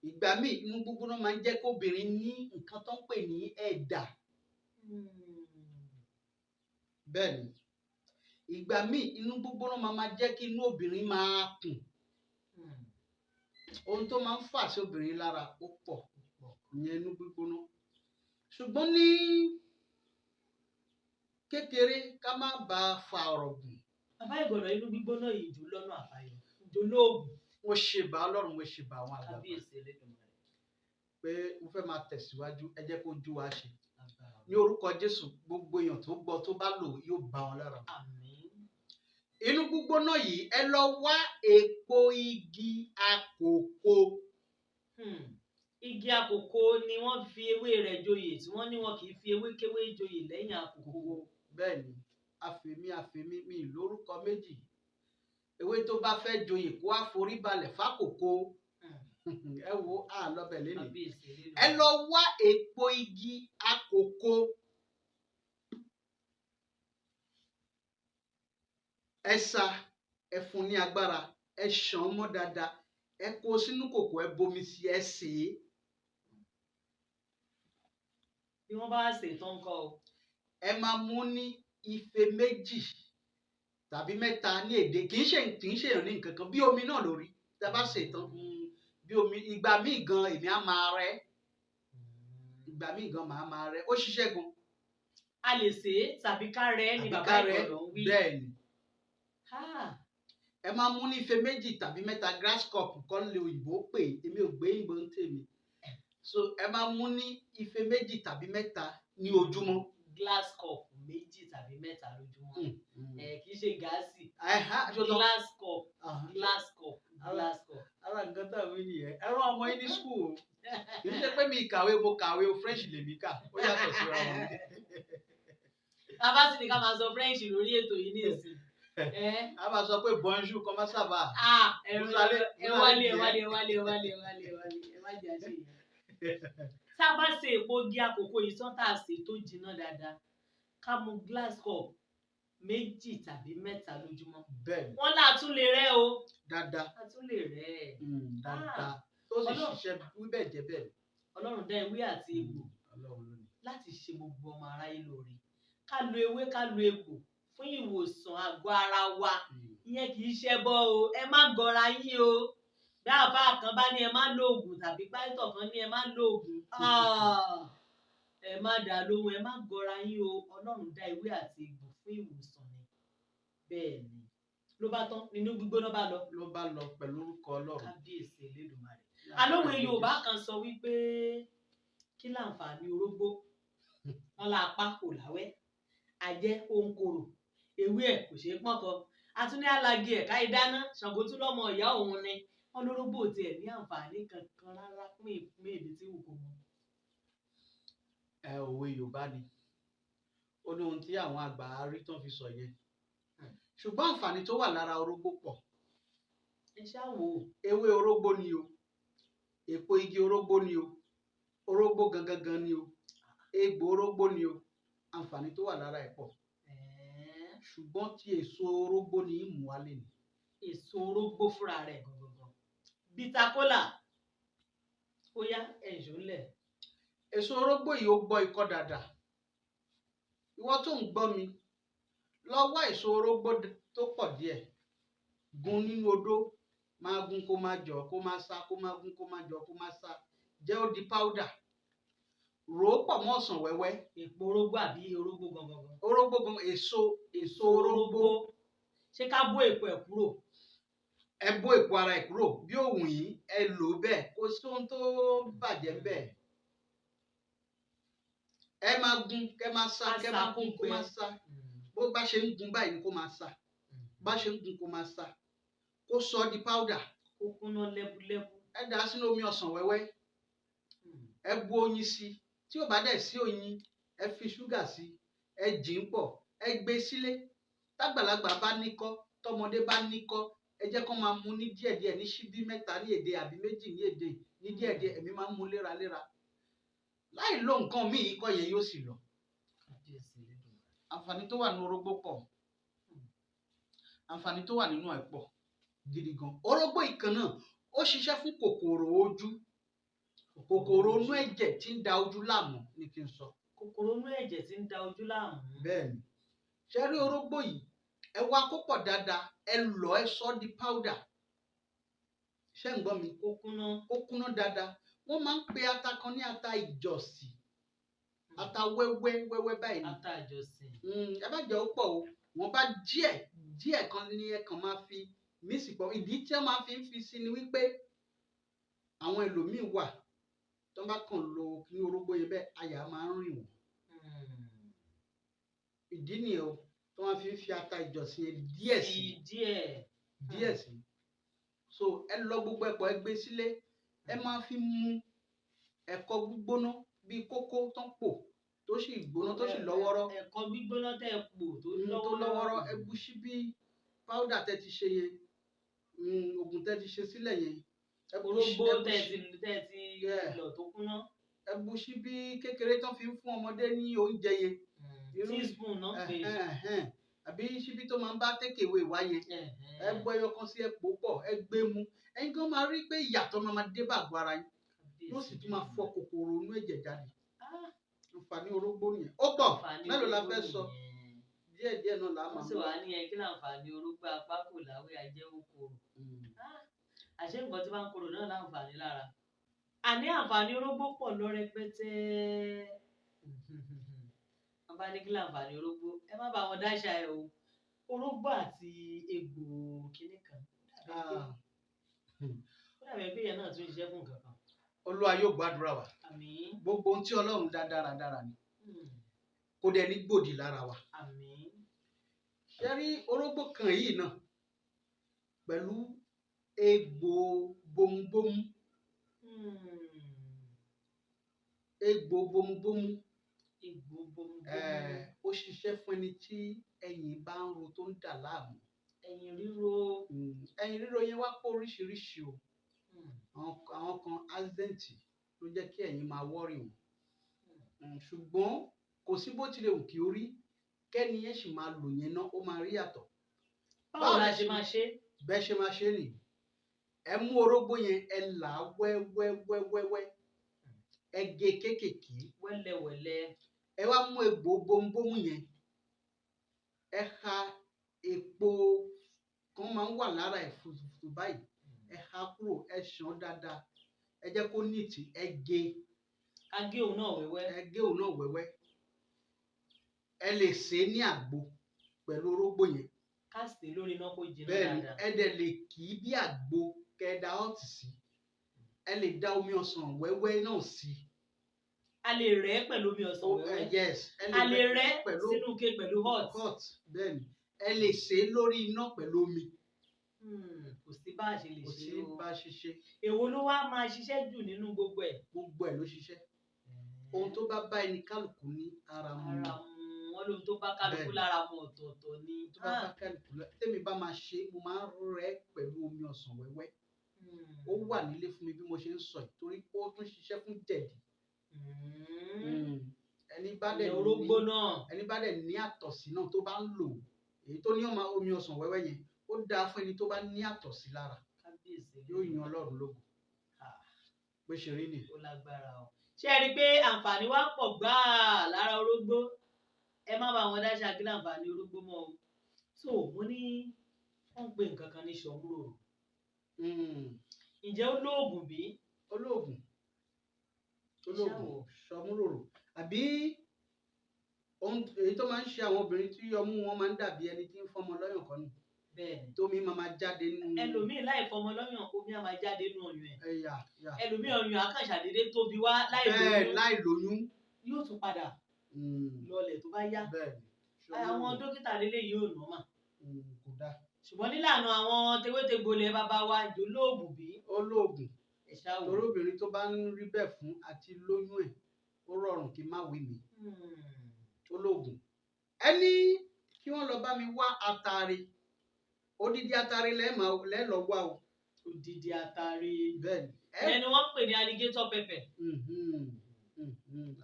Ìgbà míì inú gbígbóná máa ń jẹ́ kí obìnrin ní nǹkan tó ń pè ní ẹ̀dà. Bẹ́ẹ̀ ni, ìgbà míì inú gbígbóná máa jẹ́ kí inú obìnrin máa kùn. Ohun tó máa ń fà sí obìnrin lára ó pọ̀, ìyẹn inú gbígbóná. Ṣùgbọ́n ní kékeré ká má ba fa ọ̀rọ̀ gùn. Bàbá Ìgọ̀lọ̀, inú gbígbóná yìí jò lọ́nà àbáyọ, jò lóògùn. Mo ṣe bá Ọlọ́run, mo ṣe bá àwọn àgbààgbà. Kábíyèsí Elédùmarè. Pé mo fẹ́ máa tẹ̀síwájú, ẹ jẹ́ kó jú wa ṣe. Ní orúkọ Jésù, gbogbo èèyàn tó gbọ́ tó bá lò yóò bá wọn lára. Àmín. Inú gbígbóná yìí, ẹ lọ wá èpo igi àkókò. Igi àkókò ni wọ́n fi ewé rẹ̀ joyè, tí wọ́n ní wọn kì í fi ewé kéwé joyè lẹ́yìn àkókò. Bẹ́ẹ̀ ni, àfèmí mi lórúkọ méjì. Ewé tó bá fẹ́ joyè kó á forí balẹ̀ fákòkò. Ẹ wo a lọ́bẹ̀ lẹ́nu. Ẹ lọ wá èpo igi àkókò. Ẹ sa, ẹ fún ní agbára, ẹ ṣàn mọ́ dáadáa, ẹ kó sínú kòkò, ẹ bomi sí, ẹ sè é. Bí wọ́n bá sè é tán ńkọ́ o. Ẹ máa mú ní ife méjì tàbí mẹ́ta ní èdè. Kì í ṣe èèyàn ní nǹkan kan, bí omi náà lórí tá a bá ṣe tán, bí omi. Ìgbà míì gan èmi á máa rẹ́, ìgbà míì gan màá máa rẹ́. Ó ṣiṣẹ́ gan. A lè sè é tàbí ká rẹ́ ni Tàbí bàbá ká rẹ́, Ìgàndò ń wí. Bẹ́ẹ̀ ni. Ah, Ẹ máa mú ní ife méjì tàbí mẹ́ta, glass cup kọ́ lè òyìnbó pè é, èmi ò gbé òyìnbó ń tèmi. So ẹ máa mú ní ife méjì tàbí mẹ́ta ní ojúmọ́. Glass cup méjì tàbí mẹ́ta lójúmọ́. Ẹ kì í ṣe gáàsì. Ẹ̀há, ṣó tán? Glass cup, Aha. glass cup, glass cup. Ara nǹkan tá à ń wí nìyẹn. Ẹ rán ọmọ yín ní school o. Kì í ṣe pé mi kàwé, mo kàwé o, French lèmi kà, ó yàtọ̀ síra wọn. Bàbá sì ní ká máa sọ French lórí ètò yìí ní ìsìn. Ẹ A máa sọ pé bonjour, comment ça va. ah, ẹ Vous allez- ẹ vous wálé, allez ẹ bien. wálé, ẹ wálé, ẹ wálé, ẹ wálé, ẹ wálé, ẹ má jẹ́ àṣẹ yẹn. Tá a bá ṣe èpo igi àkókò yìí tán, tá a sè tó jiná dáadáa, ká mu glass cup méjì tàbí mẹ́ta lójúmọ́. Bẹ́ẹ̀ ni. Wọ́n láà tún lè rẹ́ o. Dáadáa. A tún lè rẹ́ ẹ̀. Dáadáa, tó sì Ọlọ́run. ṣiṣẹ́ wíbẹ̀ jẹ́ bẹ́ẹ̀. Ọlọ́run dá ewé àti egbò Ọlọ́run ló ní. láti ṣe gbogbo ọmọ aráyé lóore. Ká lo ewé, ká lo egbò fún ìwòsàn àgọ́ ara wa. Ìyẹn kì í ṣẹbọ o, ẹ má gọra yín o. Bí àáfàá kan bá ní ẹ má lo oògùn tàbí pásítọ̀ kan ní ẹ má lo oògùn, ah, ẹ má dá lóhùn, ẹ má gọra yín o. Ọlọ́run dá ewé àti egbò fún ìwòsàn ni. Bẹ́ẹ̀ ni, ló bá tán nínú gbígbóná bá lọ. Ló bá lọ pẹ̀lú orúkọ Ọlọ́run. Kábíyèsí Elédùmarè. Alówe Yorùbá kan sọ wípé kí láǹfààní orógbó, wọn la apá kò láwẹ́, àjẹ òǹkorò, ewé ẹ̀ kò ṣeé pọ́nkọ, àtúndé alagi ẹ̀ka ìdáná, Ṣàngó tún lọ́mọ ìyá òun ni. Wọn lórógbó tiẹ̀ ní àǹfààní kankan rárá fún ìpín èdè tí wù kó mọ. Ẹ òwe Yorùbá ni, ó ní ohun tí àwọn àgbà rí tán fi sọ yẹn, ṣùgbọ́n àǹfààní tó wà lára orógbó pọ̀. Ẹ ṣáà wò ó. Ewé orógbó ni o, èpo igi orógbó ni o, orógbó gangan gan ni o, egbò orógbó ni o, àǹfààní tó wà lára ẹ̀ pọ̀. Ẹ̀ẹ́, Ṣùgbọ́n tí èso orógbó ni ìmú wa lè ní. Èso orógbó fúnra rẹ̀ gangan, bitter kola, ó yá, ẹ̀ṣọ́ ńlẹ̀. Èso orógbó yìí, ó gbọ́ ikọ́ dáadáa. Ìwọ tó ń gbọ́ mi, lọ wá èso orógbó tó pọ̀ díẹ̀, gún nínú odó, máa gún kó máa jọ, kó máa sá, kó máa gún kó máa jọ, kó máa sá, jẹ́ ó di powder, rò ó pọ̀ mọ́ ọsàn wẹ́wẹ́. Èpo orógbó àbí orógbó gangan gan? Orógbó gan, èso orógbó. Ṣé ká bó èpo ẹ̀ kúrò? Ẹ bó èpo ara ẹ̀ kúrò. Bí òwùn yìí, ẹ lò ó bẹ́ẹ̀, kò sí ohun tó bàjẹ́ ń bẹ́ẹ̀. Ẹ máa gún kẹ́ máa sá, Á kẹ́ sá máa gún kó kó máa gbẹ. sá. Bó bá ṣe ń gún báyìí ni kó máa sá, bá ṣe ń gún kó máa sá, kó sọ ọ́ di powder. Kó kúnná lẹ́búlẹ́bú. Ẹ dà á sínú omi ọsàn wẹ́wẹ́, ẹ bu oyin sí i. Tí ò bá dẹ̀ sí oyin, ẹ fi ṣúgà sí i, ẹ jìn ín pọ̀, ẹ gbé e sílé. Tágbàlagbà bá níkọ́, tọmọdé bá níkọ́, ẹ jẹ́ kó máa mu ní díẹ̀díẹ̀, ní ṣíbí mẹ́ta ní èdè àbí méjì ní èdè, ní díẹ̀díẹ̀. Èmi máa ń mu léraléra láì lo nǹkan míì, ikọ́ yẹn yóò sì lọ. Kábíyèsí Elédùmarè. Àǹfààní tó wà nínú orógbó pọ̀, àǹfààní tó wà nínú ẹ̀ pọ̀ gidi gan. Orógbó ìkan náà, ó ṣiṣẹ́ fún kòkòrò ojú, kòkòrò inú ẹ̀jẹ̀ tí ń da ojú láàmú ní kí n sọ. Kòkòrò inú ẹ̀jẹ̀ tí ń da ojú láàmú. Bẹ́ẹ̀ ni. Ṣe rí orógbó yìí, ẹ wá kó pọ̀ dáadáa, ẹ lọ̀, ẹ sọ ọ́ di powder. Ṣé ń gbọ́ mi? Kó kúnná. Ó kúnná dáadáa. Wọ́n máa ń pe ata kan ní ata ìjọ̀sì, ata wẹ́wẹ́ wẹ́wẹ́ báyìí ni. Ata àjọsìn. Ẹ bá jẹ́ ó pọ̀ o, wọ́n bá díẹ̀ díẹ̀ kan ní ẹ kàn máa fi mísì pọ̀. Ìdí tí wọ́n máa fi ń fi sí ni wípé àwọn ẹlòmíín wà tó bá kàn lo ní orógbó yẹn bẹ́ẹ̀, àyà máa ń rìn wọ́n. Ìdí nìyẹn o tó máa fi ń fi ata ìjọsìn yẹn díẹ̀ sí. Fi díẹ̀. Díẹ̀ sí. So ẹ lọ gbogbo ẹ̀pọ̀, ẹ gbé sílé, ẹ máa fi mu ẹ̀kọ gbígbóná bíi kókó tó ń pò, tó sì gbóná, tó sì lọ́wọ́rọ́. Ẹ̀kọ gbígbóná tẹ́ ẹ pò tó tó lọ́wọ́rọ́, ẹ bu síbí powder tẹ́ ti ṣe yẹn, oògùn tẹ́ ti ṣe sílẹ̀ yẹn, ẹ bu Orógbó ẹ bu tẹ́ ẹ ti tẹ́ ẹ ti Yeah. lọ̀ tó kúnná. Ẹ bu síbí kékeré tán fi ń fún ọmọdé ní oúnjẹ yẹn. Teaspoon náà pè é. Ẹ̀hẹ́n, àbí síbí tó máa ń bá take away wá yẹn, ẹ gbọ́ ẹyọ kan sí, ẹ pò pọ̀, ẹ gbé mu. Ẹ̀yin gan máa rí pé ìyàtọ̀ máa máa dé bá àgọ́ ara yín, yóò sì tún máa fọ kòkòrò inú ẹ̀jẹ̀ jáde. Ah, Àǹfààní orógbó nìyẹn, ó pọ̀. Àǹfààní Mélòó la orógbó fẹ́ sọ? nìyẹn. Díẹ̀ díẹ̀ náà là á Wọ́n máa sì mú. wá ní ẹ kí láǹfààní orógbó apá kò láwé ajẹ́ ó korò. Mm. Ah, àṣé nǹkan tí bá ń korò náà láǹfààní lára. Àní àǹfààní orógbó pọ̀ lọ rẹpẹtẹ. Wọ́n bá ní kí láǹfààní orógbó, ẹ má bá wọn dáṣà ẹ o. Orógbó àti egbò kinní kan. Ah. Ó dàbí pé ìyẹn náà tún ṣiṣẹ́ fún nǹkan kan. Olúwa yóò gbàdúrà wa. Àmín. Gbogbo ohun tí Ọlọ́run dá dáradára ni, Hmm. kò dẹ̀ ní gbòdì lára wa. Àmín. Ṣé rí orógbó kan yìí náà pẹ̀lú egbò bomubomu, Hmm. egbò bomubomu, Egbò bomubomu. ó ṣiṣẹ́ fún ẹni tí ẹ̀yìn bá ń ro tó ń dà láàmú. Ẹ̀yìn ríro. Ẹ̀yìn ríro yẹn wá pọ̀ oríṣiríṣi o. Hmm. Àwọn kan accident ló jẹ́ kí ẹ̀yìn máa wọ́rì wọn. Ṣùgbọ́n kò sí bó tilẹ̀ wù kí ó rí, kẹ́ni yẹn sì máa lò yẹn náà, ó máa rí yàtọ̀. Báwo la ṣe máa ṣe? Bẹ́ẹ̀ ṣe máa ṣe nìyí. Ẹ mú orógbó yẹn, ẹ là á wẹ́wẹ́wẹ́wẹ́wẹ́, ẹ gé kéékèèké. Wẹ́lẹ́wẹ̀lẹ́. Ẹ wá mú egbò bomubomu yẹn, ẹ ha èpo kan máa ń wà lára ẹ̀ fùtùfùtù báyìí, ẹ ha kúrò, ẹ ṣàn dáadáa, ẹ jẹ́ kó nìtì, ẹ gé. Ká gé òun náà wẹ́wẹ́. Ẹ gé òun náà wẹ́wẹ́. Ẹ lè sè é ní àgbo pẹ̀lú orógbó yẹn. Ká sè é lórí iná kó jiná Bẹ́ẹ̀ ni, dáadáa. ẹ dẹ̀ lè kì í bí àgbo kẹ́ ẹ da ọ́ọ̀tì sí. Ẹ lè da omi ọsàn wẹ́wẹ́ náà sí. A lè rẹ́ pẹ̀lú omi ọsàn wẹ́wẹ́. Yes, ẹ A lè rẹ́ pẹ̀lú sínú ike pẹ̀lú hot. hot. Bẹ́ẹ̀ ni, ẹ lè sè é lórí iná pẹ̀lú omi. Kò sí bá a ṣe lè Kò ṣe sí o. bá a ṣe ṣe. Èwo ló wá máa ṣiṣẹ́ jù nínú gbogbo ẹ̀? Gbogbo ẹ̀ ló ṣiṣẹ́. Ohun tó bá bá ẹni kálukú ní ara mu ni. Ara mu wọn lóhun tó bá kálukú Bẹ́ẹ̀ni. lára mu ọ̀tọ̀ọ̀tọ̀ ni. Tó bá bá kálukú lọ, tèmi bá máa ṣe, mo máa ń rẹ́ pẹ̀lú omi ọsàn wẹ́wẹ́. Ó wà nílé fún mi bí mo ṣe ń sọ yìí, torí ó tún ṣiṣẹ́ fún jẹ̀dí. Ẹni bá dẹ̀ Ìyẹn orógbó ní náà. ẹni bá dẹ̀ ní àtọ̀sí náà tó bá ń lò ó, èyí tó ní ọmọ omi ọsàn wẹ́wẹ́ yẹn, ó dáa fún ẹni tó bá ní àtọ̀sí lára. Kábíyèsí. Yóò yan Ọlọ́run lógo. Ah. Bó ṣe rí nìyẹn. Ó lágbára o. Ṣé ẹ rí i pé àǹfààní wa pọ̀ gbáà lára orógbó? Ẹ má bá wọn dáṣà kí láǹfààní orógbó mọ́ o. So mo ní wọ́n ń pe nǹkan kan ní ṣọ̀múròrò. Ǹjẹ́ ó lóògùn bí? Olóògùn. Olóògùn Ṣáwọ̀. ṣọmúròrò. Àbí ohun èyí tó máa ń ṣe àwọn obìnrin tí ọmú wọn máa ń dàbí ẹni tí ń fọmọ lọ́yàn kan nù. Bẹ́ẹ̀ni. Tómi máa máa jáde nínú. Ẹlòmíì láì fọmọ lọ́yàn, omi á máa jáde nínú ọyàn ẹ̀. Ẹ̀yà yà. Ẹlòmíì ọyàn á kàn ṣàdédé tóbi wá láì Bẹ́ẹ̀ lóyún. láì lóyún. Yóò tún padà lọlẹ̀ tó bá yá. Bẹ́ẹ̀ ni. Àwọn dókítà lélẹ̀ yóò nà mà. Kò dáa. Ṣùgbọ́n nílànà àwọn tewétegbò ilẹ̀ bàbá wa, ìjó lóògùn bí? Olóògùn. Ẹ ṣáà wò. Torí obìnrin tó bá ń rí bẹ́ẹ̀ fún àti lóyún ẹ̀, ó rọrùn kí n má wí mi. Olóògùn. Ẹ ní kí wọ́n lọ bá mi wá atare. Odidi atare lẹ́ẹ̀ lọ wá o. Odidi atare. Bẹ́ẹ̀ ni. Ẹni wọ́n ń pè ní alligator pepper.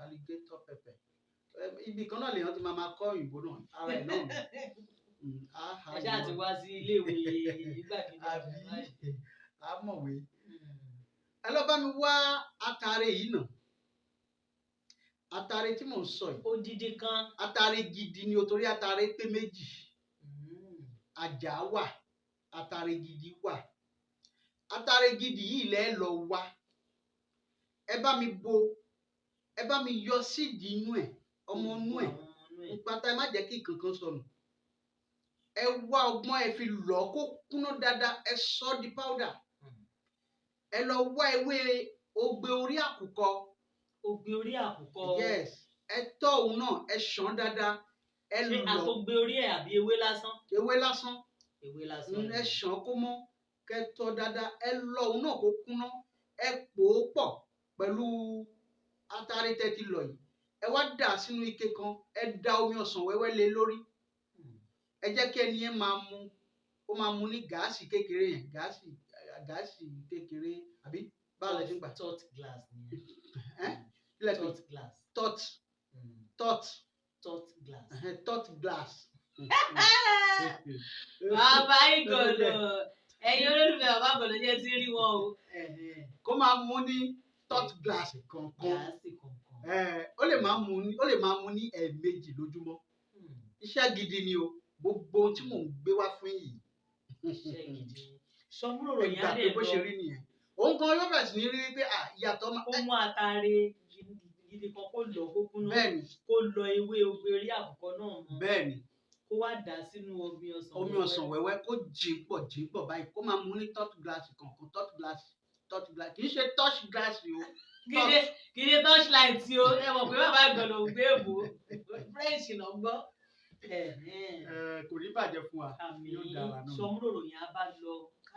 Alligator pepper. Ibi kan náà lèèyàn ti máa máa kọ́ òyìnbó náà, ara ẹ̀ náà ni. Ẹ ṣáà ti wá sí iléèwé gbàgede. Àbí àmọ̀wé. Ẹ lọ bá mi wá atare yìí náà. Atare tí mò ń sọ yìí. Odidi kan. Atare gidi ni o, torí atare pé méjì. Àjà wà, atare gidi wà. Atare gidi yìí lẹ́ lọ wá. Ẹ bá mi bo, ẹ bá mi yọ sídìí inú ẹ̀, ọmọ inú ẹ̀. Pátá ẹ má jẹ́ kí kankan sọnù. Ẹ wá ọgbọ́n ẹ fi lọ̀ kó kúná dáadáa, ẹ sọ di powder. Ẹ lọ wá ewé ogbè orí àkùkọ. Ogbè orí àkùkọ. Yes, ẹ tọ́ òun náà, ẹ ṣàn dáadáa, ẹ Ṣé lọ̀. àtògbè orí ẹ̀ àbí ewé lásán? Ewé lásán. Ewé lásán. Ẹ ṣàn kó mọ́, kẹ́ tọ́ dáadáa, ẹ lọ̀ òun náà kó kúná, ẹ pò ó pọ̀ pẹ̀lú atare tẹ́ ti lọ̀ yìí. Ẹ wá dà sínú ike kan, ẹ da omi ọsàn wẹ́wẹ́ lé lórí. Ẹ jẹ́ kí ẹni yẹn máa mu, ó máa mu ní gáàsì kékeré yẹn, gáàsì kékeré àbí báwo lẹ ṣe ń gbà? Tot glass nìyẹn. Ẹ́ kílẹ̀ pé Tot glass. Tot tot Tot glass. Tot glass. Bàbá Ìgànnà, ẹ̀yin olólùfẹ́ bàbá Ìgànnà jẹ́ ti rí wọn o. Kó máa mu ní tot glass kọ̀ọ̀kan. Gáàsì kọ̀ọ̀kan. Ó lè máa mu ní ẹ̀ẹ̀mejì lójúmọ́. Iṣẹ́ gidi ni o, gbogbo ohun tí mò ń gbé wá fún yìí. Iṣẹ́ gidi ni. Sọmúròrò Ẹ yẹn gbà á pé dẹ̀ bó ṣe lọ. rí nìyẹn. Òun gan yóò bẹ̀rẹ̀ sí ní rí wípé ìyàtọ̀ máa Kó mú atare gidi kan kó lọ kó kúná. Bẹ́ẹ̀ni. Kó lọ ewé ogbè orí àkùkọ náà mọ́. Bẹ́ẹ̀ni. Kó wá dà sínú omi ọsàn Omi wẹ́wẹ́. ọsàn wẹ́wẹ́, kó jìn pọ̀ jìn pọ̀ báyìí, kó máa mú ní tot glass kọ̀ọ̀kan, tot glass, tot glass, kì í ṣe touch glass o. Kìí ṣe touch light o, ẹ mọ̀ pé bàbá àgbọ̀n ló ń gbé èbó, French ló ń gbọ́. Kò ní bàjẹ́ fún wa. Àmín. Yóò dára náà. Sọmúròrò yẹn á bá lọ.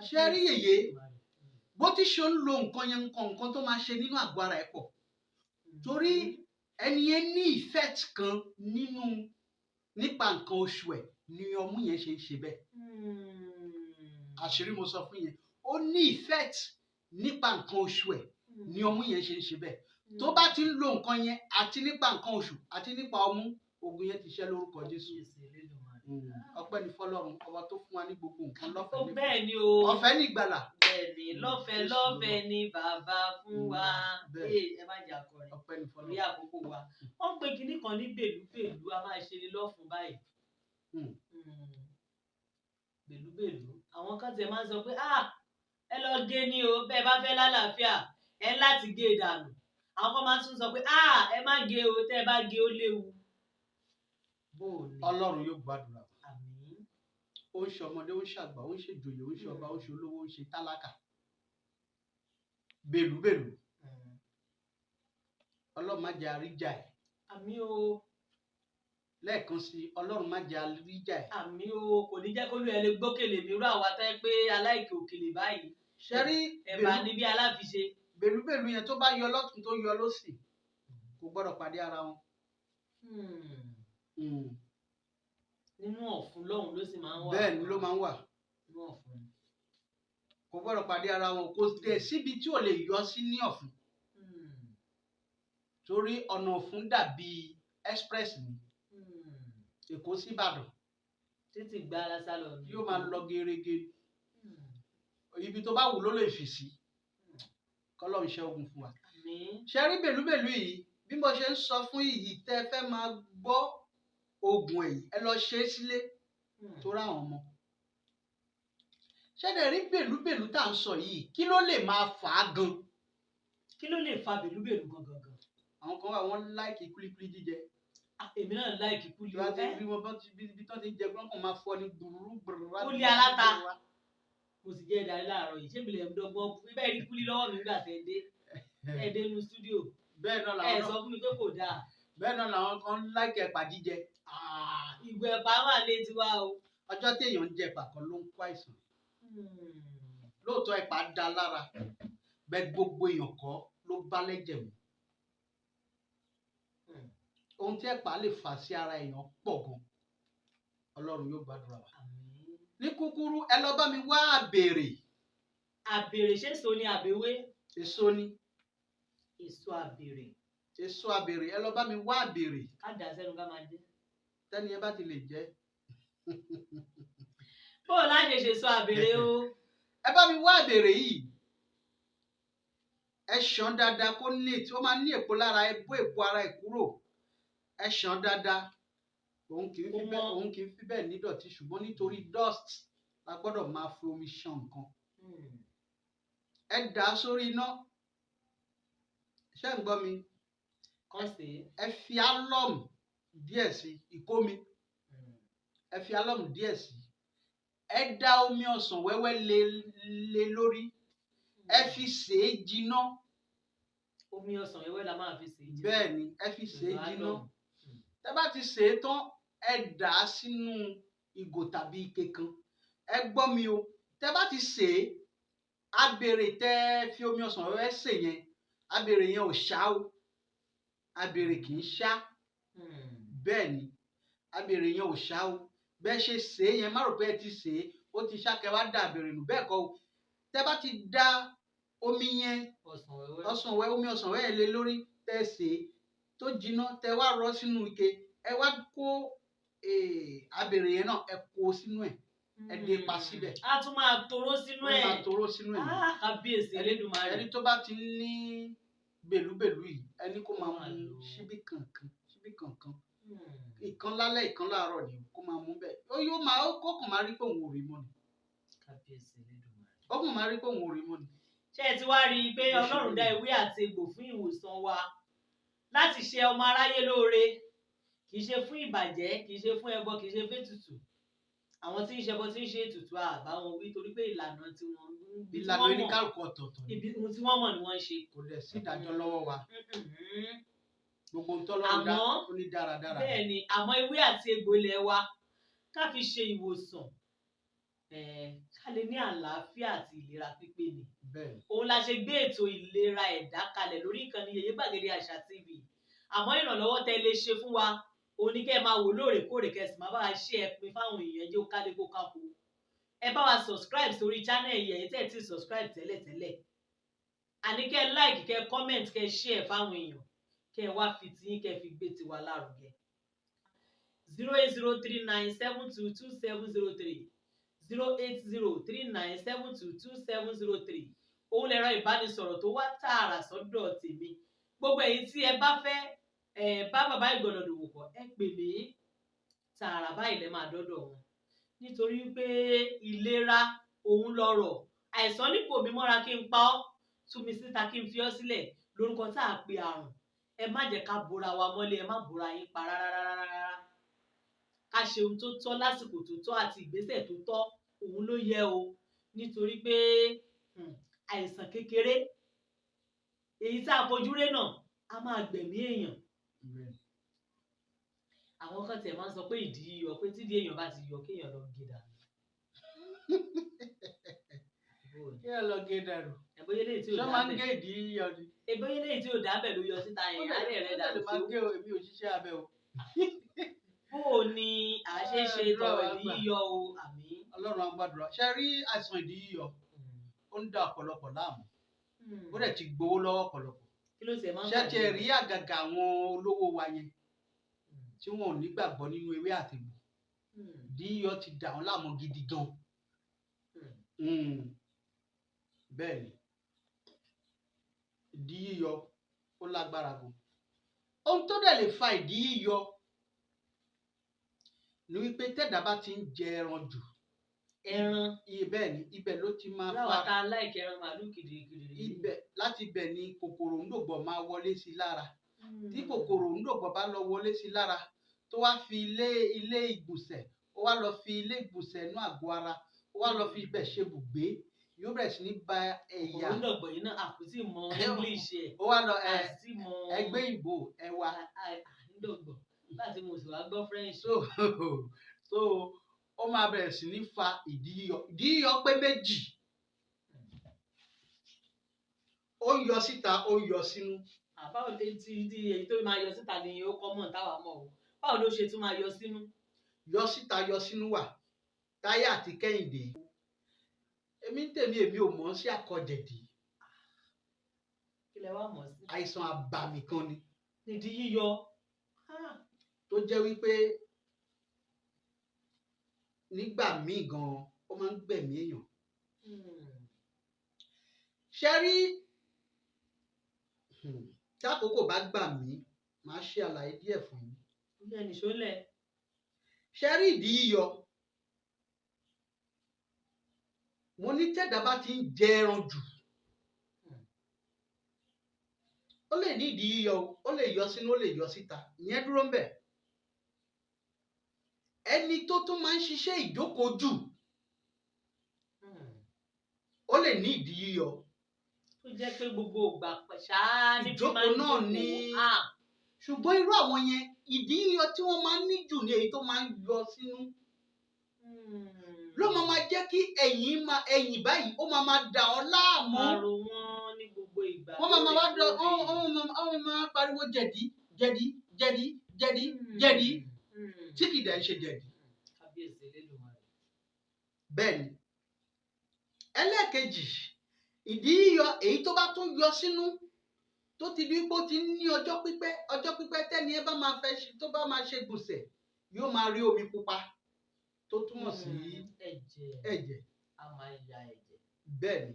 Ṣé rí yèyé, bó ti ṣe ń lo nǹkan yẹn, nǹkan tó máa ṣe nínú àgọ́ ara ẹ̀ pọ̀, torí ẹni yẹn ní effect kan nínú nípa nǹkan oṣù ẹ̀ ni ọmú yẹn ṣe ń ṣe bẹ́ẹ̀. Àṣírí mo sọ fún yẹn, ó ní effect nípa nǹkan oṣù ẹ̀ ni ọmú yẹn ṣe ń ṣe bẹ́ẹ̀. Tó bá ti ń lo nǹkan yẹn, àti nípa nǹkan oṣù àti nípa ọmú, ogun yẹn ti ṣẹ́ lórúkọ Jésù. Ọpẹ́ ni fọ́lọ́run ọba tó fún wa ní gbogbo nǹkan lọ́fẹ̀ẹ́ nípa Bẹ́ẹ̀ ni o. ọ̀fẹ́ ní ìgbàlà. Bẹ́ẹ̀ ni, lọ́fẹ̀ẹ́ Jésù lọ́fẹ̀ẹ́ ni bàbá fún wa. Bẹ́ẹ̀. Ẹ má jẹ́ akọrin. Ọpẹ́ ni fọ́lọ́run. Orí àkókò wa. Wọ́n ń pe kinní kan ní bèlúbèlú, a máa ṣe ni lọ́fun báyìí. Bèlúbèlú. Àwọn kan tiẹ̀ máa ń sọ pé ẹ lọ gé ni o, bẹ́ẹ̀ bá fẹ́ lálàáfíà, ẹ láti gé e dànù. Àwọn kan máa tún sọ pé ẹ má gé o, tẹ́ ẹ bá gé ó léwu. Bó o ní. Ọlọ́run yóò gbàdúrà. Àmín. Ó ń ṣe ọmọdé, ó ń ṣàgbà, ó ń ṣe ìjòyè, ó ń ṣe ọba, ó ń ṣe olówó, ó ń ṣe tálákà. Bèlúbèlú. Ọlọ́run má jẹ́ àríjà ẹ̀. Àmín o. Lẹ́ẹ̀kan sí, Ọlọ́run má jẹ́ àríjà ẹ̀. Àmín o, kò ní jẹ́ kó lù ẹ lè gbókèlè mi rú àwa tẹ́ pé aláìkè òkèlè báyìí. Ṣẹ́rí Ẹ̀bà ni bí aláfiṣe. Bèlúbèlú yẹn tó bá yọ lọ́tún tó yọ lọ́sì, kò gbọ́dọ̀ pàdé ara wọn. Nínú ọ̀fun lọ́hùn ló sì máa ń wà. Bẹ́ẹ̀ ni ló máa ń wà. Nínú ọ̀fun. Kò gbọ́dọ̀ pàdé ara wọn, kò dẹ̀ síbi tí ò lè yọ sí ní ọ̀fun. Torí ọ̀nà ọ̀fun dàbí express ni. Èkó sí Ìbàdàn. Títí gba ara sálọ ni. Yóò máa lọ gerege. Ibi tó bá wù ló lè fi sí. Kọ́lọ́run ṣẹ́ ogun fún wa. Àmín. Ṣé rí bèlúbèlú yìí, bí mo ṣe ń sọ fún yìí, tẹ́ fẹ́ máa gbọ́ oògùn èyí, ẹ lọ ṣe é sílé tó ráwọn ọmọ. Ṣé dẹ̀ rí bèlúbèlú tá à ń sọ yìí, kí ló lè máa fà á gan? Kí ló lè fa bèlúbèlú gangan gan? Àwọn kan wà, wọ́n láìkì kúlíkúlí jíjẹ. Èmi náà láìkì kúlí. Tí wọ́n ti rí wọn bí tán ti jẹ, gbọ́n kàn máa fọ́ ní gbùrú gbùrú. Kúlí aláta. Mo sì jẹ́ ìdarí láàárọ̀ yìí, ṣé mi lè dọ́gbọ́n bẹ́ẹ̀ rí kúlí lọ́wọ́ mi nígbà tẹ́ dé? Ẹ dé inú stúdíò. Bẹ́ẹ̀ náà Ẹ làwọn sọ fún mi pé kò dáa. Bẹ́ẹ̀ náà làwọn kan láìkì ẹ̀pà jíjẹ. Ìgò ẹ̀pà wà létí wa o. Ọjọ́ téèyàn ń jẹ ẹ̀pà kan ló ń kó àìsàn. Lóòótọ́ ẹ̀pà da lára, bẹ́ẹ̀ gbogbo èèyàn kọ́ ló bá lẹ́jẹ̀ mu. Ohun tí ẹ̀pà lè fà sí ara èèyàn pọ̀ gan. Ọlọ́run yóò gbàdúrà wa. Àmín. Ní kúkúrú, ẹ lọ bá mi wá àbèrè. Àbèrè ṣé èso ni àbèwé? Èso ni. Èso àbèrè. Èso àbèrè, ẹ lọ bá mi wá àbèrè. Ká dà sẹ́nu ká máa jẹ. Tẹ́ni ẹ bá ti lè jẹ. Bó o láṣẹ ṣe èso àbèrè o? Ẹ bá mi wá àbèrè yìí. Ẹ ṣàn dáadáa kó ní tí ó máa ní èpo lára, ẹ bó èpo ara ẹ kúrò. Ẹ ṣàn dáadáa. Òun kì í fi bẹ́ẹ̀, òun kì í fi bẹ́ẹ̀ ní dọ̀tí, ṣùgbọ́n nítorí dust la gbọ́dọ̀ máa fi omi ṣan nǹkan. Ẹ dà á sórí iná. Ṣé ń gbọ́ mi? Kàn sí. Ẹ fi álọ́mù díẹ̀ sí ìkómi. Ẹ fi álọ́mù díẹ̀ sí. Ẹ da omi ọsàn wẹ́wẹ́ lé lé lórí. Ẹ fi sè é jiná. Omi ọsàn wẹ́wẹ́ la máa fi sè é jiná. Bẹ́ẹ̀ ni, ẹ fi sè é jiná. Tẹ́ bá ti sè é tán, ẹ dà á sínú ìgò tàbí ike kan. Ẹ gbọ́ mi o, tẹ́ bá ti sè é, abèrè tẹ́ fi omi ọsàn wẹ́wẹ́ sè yẹn, abèrè yẹn ò ṣá o. Abèrè kì í ṣá. Bẹ́ẹ̀ ni, abèrè yẹn ò ṣá o. Bẹ́ẹ̀ ṣe sè é yẹn, má rò pé ẹ ti sè é, ó ti ṣá kẹ́ wá da abèrè nù, bẹ́ẹ̀ kọ́ o. Tẹ́ bá ti da omi yẹn, ọsàn wẹ́, omi ọsàn wẹ́ lé lórí, tẹ́ sè é tó jiná, tẹ́ wá rọ́ sínú ike, ẹ wá kó abèrè yẹn náà, ẹ kó sínú ẹ̀, ẹ dé pa síbẹ̀. A tún máa toró sínú ẹ̀. Ó máa toró sínú ẹ̀. Kábíyèsí Elédùmarè. Ẹni tó bá ti ní bèlúbèlú yìí, ẹni kó máa mú ṣíbí kankan, ṣíbí kankan. Ìkan lálẹ́, ìkan láàárọ̀ ni kó máa mú bẹ́ẹ̀. Ó yóò máa ó kàn máa rí pé òun ò rí mọ́ ni. Kábíyèsí Elédùmarè. Ó kàn máa rí pé òun ò rí mọ́ ni. Ṣé ẹ ti wá rí i pé Bó ṣe Ọlọ́run rí dá nìyẹn. ewé àti egbò fún ìwòsàn wa láti ṣe ọmọ aráyé lóore, kì í ṣe fún ìbàjẹ́, kì í ṣe fún ẹbọ, kì í ṣe fún ètùtù. Àwọn tí ń ṣẹbọ, tí ń ṣe ètùtù, àbá wọn wí, torí pé ìlànà tí wọ́n ibi tí Ìlànà wọ́n mọ̀, oníkálukú ọ̀tọ̀ọ̀tọ̀ ni. ibi ohun tí wọ́n mọ̀ ni wọ́n ń ṣe. Kò dẹ̀ sí ìdájọ́ lọ́wọ́ wa. Gbogbo ohun tọ́lọ́run dá ó ní dáradára. Bẹ́ẹ̀ ni, àmọ́ ewé àti egbò ilẹ̀ wa ká fi ṣe ìwòsàn, ká lè ní àlàáfíà àti ìlera pípé ni. Bẹ́ẹ̀ ni. Òun la ṣe gbé ètò ìlera ẹ̀dá kalẹ̀ lórí ìkànnì Yèyé Gbàgede Àṣà TV. Àmọ́ ìrànlọ́wọ́ tẹ́ lè ṣe fún wa òun ni kẹ́ ẹ máa wò lóòrèkóòrè, kẹ́ ẹ sì máa bá wa ṣe ẹ pin fáwọn èèyàn, jẹ́ ó kálé kó káko. Ẹ bá wa subscribe sórí channel yìí, ẹ̀yin tẹ́ ẹ ti subscribe tẹ́lẹ̀tẹ́lẹ̀. Àní kẹ́ ẹ like, kẹ́ ẹ comment, kẹ́ ẹ share fáwọn èèyàn, kẹ́ ẹ wá fi tiyín kẹ́ ẹ fi gbé tiwa lárugẹ. 08039722703, 08039722703, òun lẹ̀rọ ìbánisọ̀rọ̀ tó wá tààrà sọ́dọ̀ tèmi. Gbogbo ẹ̀yin tí ẹ bá fẹ́ ẹ bá bàbá Ìgànnà dòwò pọ̀, ẹ pè mí tààrà báyìí lẹ máa dọ́dọ̀ wọn, nítorí pé ìlera òun lọ́rọ̀. Àìsàn nípò mi mọ́ra kí n pa ọ́, tú mi síta kí n fi ọ́ sílẹ̀ lórúkọ tá a pe àrùn. Ẹ má jẹ́ ká bora wa mọ́lé, ẹ má bora yín pa rárá rárá rárá. Ká ṣe ohun tó tọ́ lásìkò tó tọ́ àti ìgbésẹ̀ tó tọ́, òun ló yẹ o, nítorí pé àìsàn kékeré èyí tá a fojú ré náà a máa gbẹ̀mí èèyàn. Bẹ́ẹ̀. Àwọn kan tiẹ̀ máa ń sọ pé ìdí yíyọ, pé tídìí èèyàn bá ti yọ, kéèyàn lọ gé dànù. Kí ẹ lọ gé dànù. Ẹ̀bóyé léyìí tí ò Ṣé dá máa ń bẹ̀, gé ìdí yíyọ ni? ẹ̀bóyé léyìí tí ò dá bẹ̀ ló yọ síta yẹn, àárẹ̀ rẹ̀ Ó dànù lè máa sí. gé o, èmi ò ṣiṣẹ́ abẹ o. Bó o ní à ṣe ṣe Àdúrà tọrọ wa ìdí gbà. yíyọ o, àmì. Ọlọ́run á gbàdúrà. Ṣé rí àìsàn ìdí yíyọ? Ó ń da ọ̀pọ̀lọpọ̀ láàmú. Ó dẹ̀ ti gbowó lọ́wọ́ ọ̀pọ̀lọpọ̀. Kí ló tiẹ̀ máa ń Ṣé fà tiẹ̀ ní? rí àgàgà àwọn olówó wa yẹn tí wọn ò nígbàgbọ́ nínú ewé àtegbò? Ìdí yíyọ ti dà wọ́n láàmú gidi gan. Bẹ́ẹ̀ ni, ìdí yíyọ ó lágbára gan. Ohun tó dẹ̀ lè fa ìdí yíyọ ni wípé tẹ́dá bá ti ń jẹ ẹran jù. Ẹran. Bẹ́ẹ̀ ni, ibẹ̀ ló ti máa Láwa fa tá a láìkẹ́ ẹran màálù kìdìkìdì. Ibẹ̀, láti ibẹ̀ ni kòkòrò ńdògbọ̀ máa wọlé sí lára. Tí kòkòrò ńdògbọ̀ bá lọ wọlé sí lára, tó wá fi ilé ìgbọ̀nsẹ̀, ó wá lọ fi ilé ìgbọ̀nsẹ̀ inú àgọ́ ara, ó wá lọ fi ibẹ̀ ṣe bùgbé, yóò bẹ̀rẹ̀ sí ní ba ẹ̀yà. Òǹdọ̀gbọ̀n yìí náà àkútì mọ English ẹ̀. Ó wá lọ ẹ Àti mọ ẹgbẹ́ ìbò ẹwà. Ǹdọ̀gbọ̀n láti mo sì wá gbọ́ French. So ó máa bẹ̀rẹ̀ sí ní fa ìdí yíyọ. Ìdí yíyọ pé méjì: ó ń yọ síta, ó ń yọ sínú. Báwo lè ti di èyí tó máa yọ síta ni ó kọ́ mọ̀ táwa mọ̀ o, báwo ló ṣe tún máa yọ sínú? Yọ síta, yọ sínú wà. Táyé àti Kẹ́hìndé, èmi ń tèmi, èmi ò mọ̀ ọ́n sí àkọjẹ̀dì. Kí lẹ wá mọ̀ sí? Àìsàn àbàmì kan ni. Nídìí yíyọ. Tó jẹ́ wípé nígbà míì gan-an ó máa ń gbẹ̀mí èèyàn. Ṣe rí, tí àkókò bá gbà mí, màá ṣe àlàyé díẹ̀ fún yín. Bóyá nìṣó lẹ̀. Ṣe rí ìdí yíyọ, mo ní tẹ́dá bá ti ń jẹ ẹran jù, ó lè ní ìdí yíyọ o, ó lè yọ sínú, ó lè yọ síta, ìyẹn dúró ń bẹ̀. Ẹni tó tún máa ń ṣiṣẹ́ ìjókòó jù, ó lè ní ìdí yíyọ. Tó jẹ́ pé gbogbo ìgbà ṣáá ní fi máa ń Ìjókòó náà jókòó. Ṣùgbọ́n irú àwọn yẹn, ìdí yíyọ tí wọ́n máa ń ní jù ní èyí tó máa ń yọ sínú ló máa máa jẹ́ kí ẹ̀yìn máa ẹ̀yìn báyìí, ó máa máa dà ọ́ láàmú. Máa ro wọ́n ní gbogbo ìgbà. Wọ́n máa máa wá dọ̀ lóòrèkóòrè. Wọ́n máa pariwo jẹ̀dí jẹ̀dí jẹ̀dí jẹ̀dí jẹ̀dí, tí kì í dẹ̀ ń ṣe jẹ̀dí. Kábíyèsí Elédùmarè. Bẹ́ẹ̀ ni, ẹlẹ́ẹ̀kejì, ìdí yíyọ èyí tó bá tún yọ sínú, tó ti di pé ó ti ní ọjọ́ pípẹ́, ọjọ́ pípẹ́, tẹ́ni ẹ bá máa fẹ́ ṣe, tó bá máa ṣe gbùsẹ̀, yóò máa rí omi pupa tó túmọ̀ sí Ẹ̀jẹ̀. ẹ̀jẹ̀. A máa ya ẹ̀jẹ̀. Bẹ́ẹ̀ ni,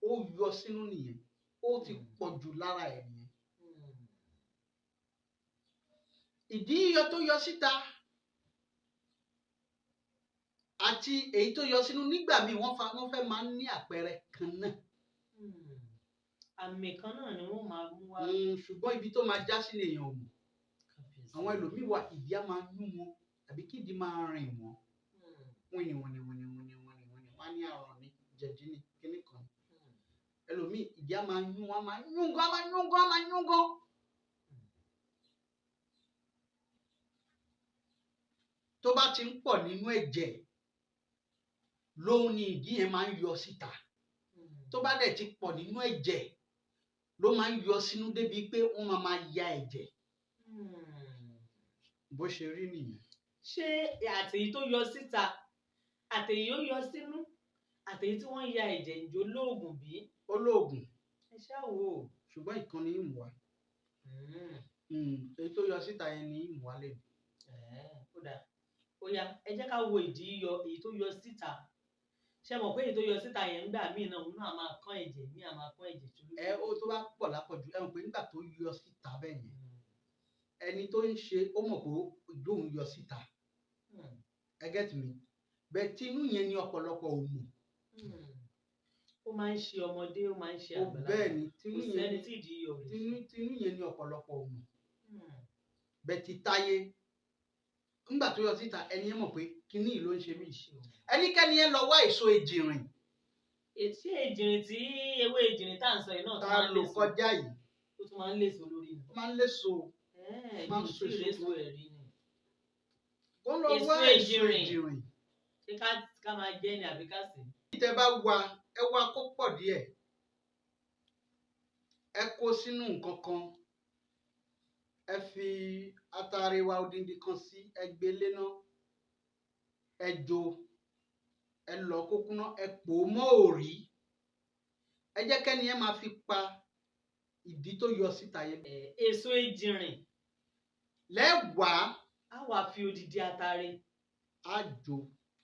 ó yọ sínú nìyẹn, ó ti pọ̀ jù lára ẹ̀ nìyẹn. Ìdí yíyọ tó yọ síta àti èyí tó yọ sínú nígbà míì wọ́n fẹ́ máa ń ní àpẹẹrẹ kan náà. Àmì kan náà ni wọ́n máa mú wá. Ṣùgbọ́n ibi tó máa já sí ni èèyàn ò mọ̀. Àwọn ẹlòmíì wà, ìdí á máa yún wọn tàbí kí ìdí máa rìn wọ́n. Wíni wíni wíni wíni wíni wíni wọ́n á ní àrùn ní jẹ̀dí ní kíní kan. Ẹlòmíì ìdí á máa yún wọn, á máa yún gan, á máa yún gan, á máa yún gan. Tó bá ti ń pọ̀ nínú ẹ̀jẹ̀ lóhun ni ìdí yẹn máa ń yọ síta. Tó bá dẹ̀ ti pọ̀ nínú ẹ̀jẹ̀ ló máa ń yọ sínú débi pé wọ́n máa ya ẹ̀jẹ̀. Bó ṣe rí nìyẹn. Ṣé àtèyí tó yọ síta, àtèyí ó yọ sínú, àtèyí tí wọ́n ya ẹ̀jẹ̀ ǹjọ́ lóògùn bí? Ó lóògùn. Ẹ ṣáà wò ó. Ṣùgbọ́n ìkan ni ìmù wa. Èyí tó yọ síta yẹn ni ìmù wa lè. Ó dáa. Ó yá, ẹ jẹ́ ká wo ìdí yíyọ èyí tó yọ síta. Ṣé mọ̀ pé èyí tó yọ síta yẹn ńgbà míì náà, òun náà máa kán ẹ̀jẹ̀, míì á máa kán ẹ̀jẹ̀ tó lójú. Ẹ ó tó bá pọ̀ lápọ̀jù, ẹ mọ̀ pé nígbà tó yọ síta bẹ́ẹ̀ yẹn, ẹni tó ń ṣe ó mọ̀ pé ìdóhùn yọ síta. Ẹ get me? Bẹ́ẹ̀ tinú yẹn ni ọ̀pọ̀lọpọ̀ ò mọ̀. Ó máa ń ṣe ọmọdé, ó máa ń ṣe àgbàlagbà. Bẹ́ẹ̀ ni, kò sẹ́ni tí ìdí yíyọ ò lè ṣe. Tinú yẹn ni ọ̀pọ̀lọpọ̀ ò mọ̀. Bẹ́ẹ̀ ti táyé, nígbà tó yọ síta, ẹni yẹn mọ̀ pé kinní yìí ló ń ṣe mí. Ẹnikẹ́ni yẹn lọ wá èso ejìrìn. Èsì ejìrìn tí ewé ejìrìn tá à ń sọ yìí náà tó tá máa ń lò léso. Kọjá yìí. Ó tún máa ń léso lórí ni. Ó máa ń léso. Máa ń so èso ẹ̀ rí ni. Ó lọ wá èso ejìrìn. Ṣé ká máa jẹ ni àbí ká sè? Tẹ bá wa, ẹ wá kó pọ̀ díẹ̀. Ẹ kó sínú nǹkan kan. Ẹ fi atare wa odindi kan sí, ẹ gbé léná. Ẹ jó, ẹ lọ kó kúná, ẹ pò ó mọ́ òrí. Ẹ jẹ́ kẹ́ni ẹ máa fi pa ìdí tó yọ síta yẹn. Èso ejìrìn. Lẹ́wàá. A wá fi odidi atare. A jó.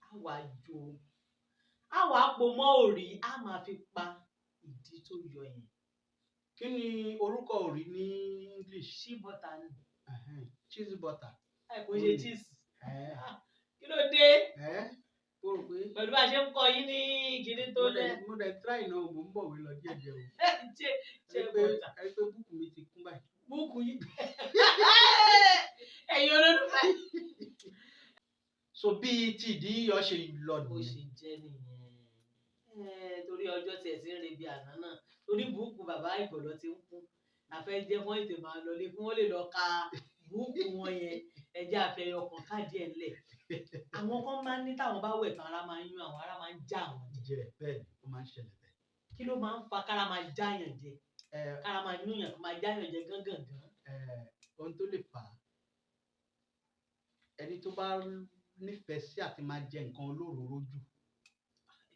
A wá jó. A wá pò mọ́ òrí, a máa fi pa ìdí tó yọ yẹn. Kí ni orúkọ òrí ní English? Cheese butter ni. Cheese butter. Ẹ kò ṣe cheese. Kí ló dé? Pẹ̀lú bá a ṣe ń kọ yín ní kinní tó lẹ́. Mo dẹ̀ try náà, mo ń bọ̀ wí lọ díẹ̀ díẹ̀ o. Ṣé butter. Ẹ pé búùkù mi ti kún báyìí. Búùkù yìí. Ẹ̀yin olólùfẹ́. So bí ti ìdí yíyọ ṣe lọ nìyẹn. Bó ṣe jẹ́ nìyẹn. Torí ọjọ́ tiẹ̀ ti ń rebi àná náà. Torí búùkù bàbá Ìgọ̀lọ́ ti ń kún. Àfẹ́ jẹ́ wọ́n ètè máa lọlé kí wọ́n lè lọ ka búùkù wọn yẹn. Ẹ jẹ́ àfẹ́yọ kan káàdì ẹ̀ ńlẹ̀. Àwọn kan máa ń ní táwọn bá wẹ̀ tán ara máa ń yún àwọn, ara máa ń já àwọn jẹ. Bẹ́ẹ̀ ni, ó máa ń ṣẹlẹ̀ bẹ́ẹ̀. Kí ló máa ń fa kára máa já yàn jẹ? Kára máa yún yàn, máa já yàn jẹ gángangan. Ohun tó lè fà á, ẹni tó bá nífẹ̀ẹ́ sí àti máa jẹ nǹkan olóróró jù.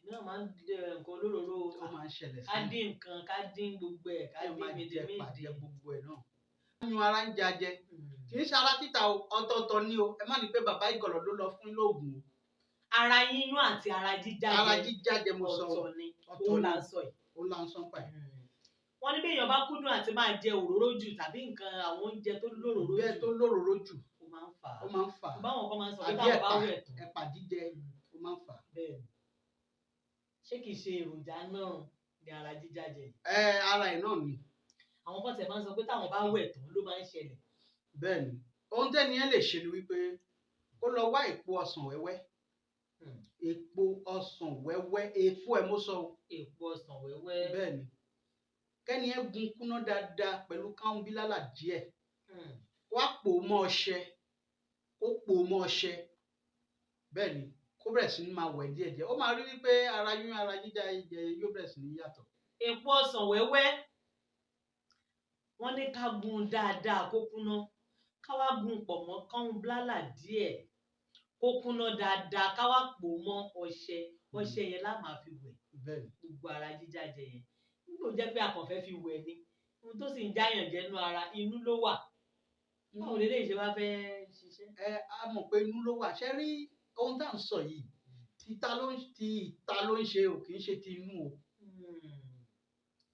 Èmi náà máa ń jẹ nǹkan olóróró. Ó máa ń ṣẹlẹ̀ sí. Ká dín nǹkan, ká dín gbogbo ẹ̀, ká dín mídìmídì. Ẹ máa jẹ gbogbo ẹ̀ náà. Yún ara ń jajẹ. Kì í ṣe ara títa o, ọ̀tọ̀ọ̀tọ̀ ni o. Ẹ má ní pé bàbá Ìgọ̀lọ́ ló lọ fún lóògùn o. Ara yíyún àti ara jíjájẹ. Ara jíjájẹ mo sọ. Ọ̀tọ̀ ni. Òun là ń sọ yìí. Òun là ń sọ pa ẹ̀. Wọ́n ní bí èèyàn bá kúndùn àti máa jẹ òróró jù tàbí nǹkan àwọn oúnjẹ tó lóróró jù. Bẹ́ẹ̀ tó lóróró jù. Ó máa ń fà á. Ó máa ń fà á. Báwọn kan máa ń sọ pé táwọn bá wẹ̀ tán. Ẹ̀pà jíjẹ ó máa ń fà á. Bẹ́ẹ̀ ni. Ṣé kìí ṣe èròjà náà ni ara jíjájẹ? Ara ẹ̀ náà ni. Àwọn kan tẹ̀ máa ń sọ pé táwọn bá wẹ̀ tán ló máa ń ṣẹlẹ̀. Bẹ́ẹ̀ ni. Ohun tẹ́ni ẹ lè ṣe ni wípé kó lọ wá èpo ọsàn wẹ́wẹ́. Èpo ọsàn wẹ́wẹ́, èpo ẹ̀ mo sọ o. Èpo ọsàn wẹ́wẹ́. Bẹ́ẹ̀ ni. Kẹ́ni ẹ gun kúná dáadáa pẹ̀lú káwọn bílálà díẹ̀. Kó wá pò mọ́ ọṣẹ. Kó pò mọ́ ọṣẹ. Bẹ́ẹ̀ ni. Kó bẹ̀rẹ̀ sí ní máa wẹ̀ díẹ̀ díẹ̀. Ó máa rí wípé ara yún ara jíjá jẹ yóò bẹ̀rẹ̀ sí ní yàtọ̀. Èpo ọsàn wẹ́wẹ́. Wọ́n ní ká gun dáadáa kó kúná. Ká wá gun pọ̀ mọ́ káwọn bílálà díẹ̀. Kó kúná dáadáa ká wá pò mọ́ ọṣẹ. Ọṣẹ yẹn lá máa fi wẹ̀. Bẹ́ẹ̀ ni. Gbogbo ara jíjá jẹ yẹn. Nígbà tó jẹ́ pé a kàn fẹ́ fi wẹ̀ ni. Ohun tó sì ń jáyàn jẹ nínú ara, inú ló wà. Báwo leléyìí ṣe wá fẹ́ ṣiṣẹ́? Ẹ a mọ̀ pé inú ló wà. Ṣé rí ohun tá à ń sọ yìí? Títa ló ń ti ìta ló ń ṣe o, kì í ṣe ti inú o.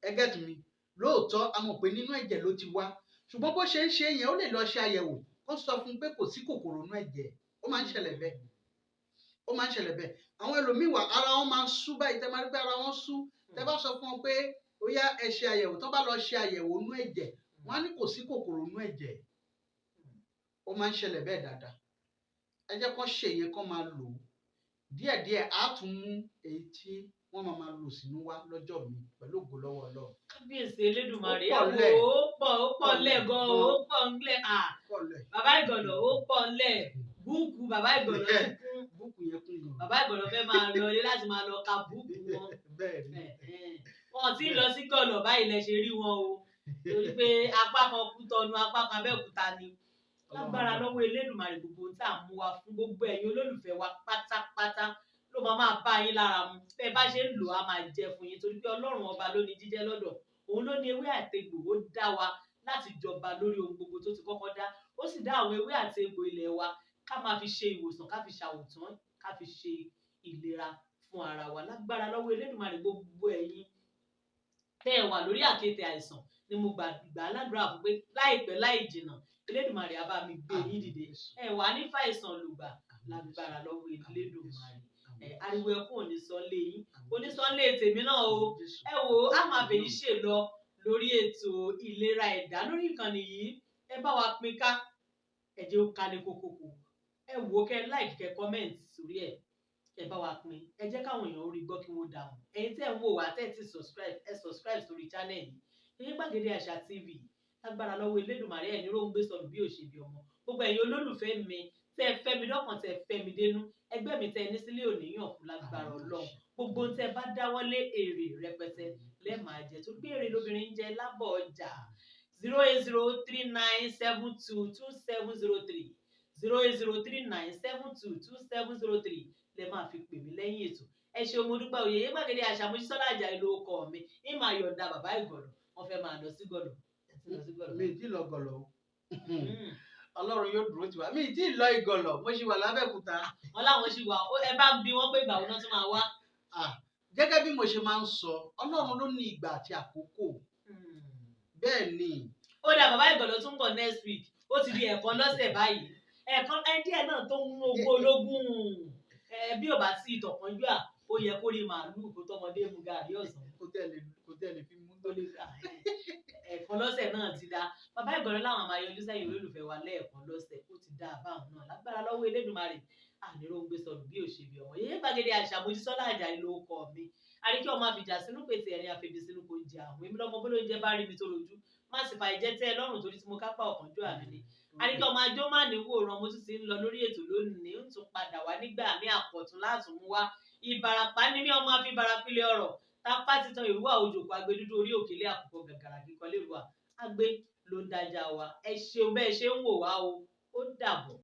Ẹ get me? Lóòótọ́ a mọ̀ pé nínú ẹ̀jẹ̀ ló ti wá. Ṣùgbọ́n bó ṣe ń ṣe yẹn, ó lè lọ ṣe àyẹ̀wò Kó sọ fún un pé kò sí kòkòrò nínú ẹ̀jẹ̀. Ó máa ń ṣẹlẹ̀ bẹ́ẹ̀, ó máa ń ṣẹlẹ̀ bẹ́ẹ̀. Àwọn ẹlòmíì wà, ara wọn máa ń sú báyìí, tẹ́ máa rí pé ara wọn sú. Tẹ́ bá sọ fún wọn pé ó yá, ẹ ṣe àyẹ̀wò, tán bá lọ ṣe àyẹ̀wò nínú ẹ̀jẹ̀, wọ́n á ní kò sí kòkòrò nínú ẹ̀jẹ̀. Ó máa ń ṣẹlẹ̀ bẹ́ẹ̀ dáadáa. Ẹ jẹ́ kán ṣe yẹn, kán máa lò ó díẹ̀díẹ̀. Á tún mú èyí tí wọ́n máa máa lò sínú wá lọ́jọ́ mi pẹ̀lú ògo lọ́wọ́ Ọlọ́run. Kábíyèsí Elédùmarè. Ó pọ̀ Ẹ ńlẹ̀. wò ó, pọ̀, ó pọ̀ ńlẹ̀ gan, ó pọ̀ ńlẹ̀ à. Pọ̀ lẹ̀. Bàbá Ìgànnà, ó pọ̀ ńlẹ̀. Búùkù bàbá Ìgànnà ti kún. Búùkù yẹn kún gan. Bàbá Ìgànnà fẹ́ máa lọ ilé láti máa lọ ka búùkù wọn. Bẹ́ẹ̀ ni. Wọn ò tí ì lọ sí gọ̀nà báyìí lẹ ṣe rí wọn o, torí pé apá kan Kútọnu, apá kan Abẹ́òkúta ni. Lágbára lọ́wọ́ Elédùmarè, gbogbo ohun tá à ń mú wa fún gbogbo ẹ̀yin olólùfẹ́ wa pátápátá ló máa máa bá yín lára mu. Bẹ́ẹ̀ bá ṣe ń lò á, máa jẹ fún yín, torí pé Ọlọ́run ọba ló ní jíjẹ́ lọ́dọ̀. Òun ló ní ewé àtegbò. Ó dá wa láti jọba lórí ohun gbogbo tó ti kọ́kọ́ dá. Ó sì dá àwọn ewé àti egbò ilẹ̀ wa ká máa fi ṣe ìwòsàn, ká fi ṣàwòtán, ká fi ṣe ìlera fún ara wa. Lágbára lọ́wọ́ Elédùmarè, gbogbo ẹ̀yin tẹ́ ẹ wà lórí àkéte àìsàn ni mo gbà gbà á ládùúrà fún pé láìpẹ́ láì jìnà, Elédùmarè á bá mi gbé yín dìde. Ẹ wà ní fàìsàn lùgbà lágbára lọ́wọ́ Elédùmarè. Ẹ ariwo ẹkún ò ní sọ lé yín, kò ní sọ lé tèmi náà o. Ẹ wo, a máa fèyí ṣe lọ lórí ètò ìlera ẹ̀dá lórí ìkànnì yìí. Ẹ bá wa pín ká, ẹ jẹ́ ó kalẹ̀ kókókó. Ẹ wò ó, kẹ́ like, kẹ́ comment sórí ẹ̀. Ẹ bá wa pín, ẹ jẹ́ káwọn èèyàn orí gbọ́ kí wọ́n dáhùn. Ẹ̀yin tẹ́ ń wò wá, tẹ́ ẹ ti subscribe, ẹ subscribe sórí channel yìí, èyí Gbàgede Àṣà TV. Lágbára lọ́wọ́ Elédùmarè, ẹ̀ ní róńgbé sọnù bí òṣèbí ọmọ. Gbogbo ẹ̀yin olólùfẹ́ mi tẹ́ ẹ fẹ́ mi lọ́kàn, tẹ́ ẹ fẹ́ mi dénú, ẹgbẹ́ mi tẹ́ ẹ ní sílé òníyàn kú lágbára Ọlọ́run. Gbogbo ohun tẹ́ ẹ bá dáwọ́lé, èrè rẹpẹtẹ lẹ́ẹ̀ máa jẹ, tó gbé èrè lóbìnrin ń jẹ lábọ̀ ọjà. 08039722703, 08039722703 lẹ máa fi pè mí lẹ́yìn ètò. Ẹ ṣeun, mo dúpẹ́. Òye yé Gbàgede Àṣà, Mojísọ́lá Àjàyí ló kọ mi. Ń máa yọ̀ǹda bàbá Ìgànnà, wọ́n fẹ́ máa lọ sí gọ̀dọ̀. Ẹ ti lọ sí gọ̀dọ̀? Mi ì tí ì lọ gọ̀lọ̀ o. Ọlọ́run yóò dúró tiwa. Mi ì tí ì lọ Ìgànlọ̀, mo ṣì wà lábẹ́òkúta. Wọn láwọn ṣì wà. Ẹ bá ń bi wọn pé ìgbà wo náà tún máa wá. Ah, gẹ́gẹ́ bí mo ṣe máa ń sọ, Ọlọ́run ló ní ìgbà àti àkókò. Bẹ́ẹ̀ ni. Ó dà, bàbá Ìgànnà tún bọ̀ next week. Ó ti di ẹ̀ẹ̀kan lọ́sẹ̀ báyìí. Ẹ̀ẹ̀kan ẹ díẹ̀ náà tó ń mú ogún ológun ẹ, bí ò bá sí ìtọ̀kánjú à, ó yẹ kó rí màálùú kó tọmọdé mu gàrí ọ̀sán. Kò tẹ̀lé fi mú Tó lè gbà ẹ̀ẹ̀kan lọ́sẹ̀ náà ti dá. Bàbá Ìgànnà láwọn máa yọjú sẹ́yìn olólùfẹ́ wa lẹ́ẹ̀kan lọ́sẹ̀. Ó ti dá àbáwọn náà. Lágbára lọ́wọ́ Elédùmarè, àníró ń gbé sọnù bí òṣèbí ọmọ. Yéé Gbàgede Àṣà, Mojísọ́lá Àjàyí ló kọ mi. Àríkí ọmọ àfìjà sínú pèsè ẹ̀rín àfẹ́bí sínú kò jẹ àwọn. Èmi lọ́mọ bó lóúnjẹ bá rí mi tó rojú má sì fà ìjẹ́ tẹ́ ẹ lọ́rùn, torí tí mo kápá ọ̀kánjọ́ àmì ni. Àríkí ọmọ ajó má ní wòran. Mo tún ti ń lọ lórí ètò lónìí, ń tún padà wá nígbà mí, àpọ̀tún látún mú wá. Ìbàràpá ni mí, ọmọ àfi ìbàràpilẹ̀ ọ̀rọ̀ tápá títan ìrúwà òjòkó agbẹdúdú orí òkèlè àkùkọ gàgàrà kíkọ lérúwà agbé ló ń dájà wa. Ẹ ṣeun bẹ́ẹ̀ ṣe ń wò wá o. Ó dàbọ̀.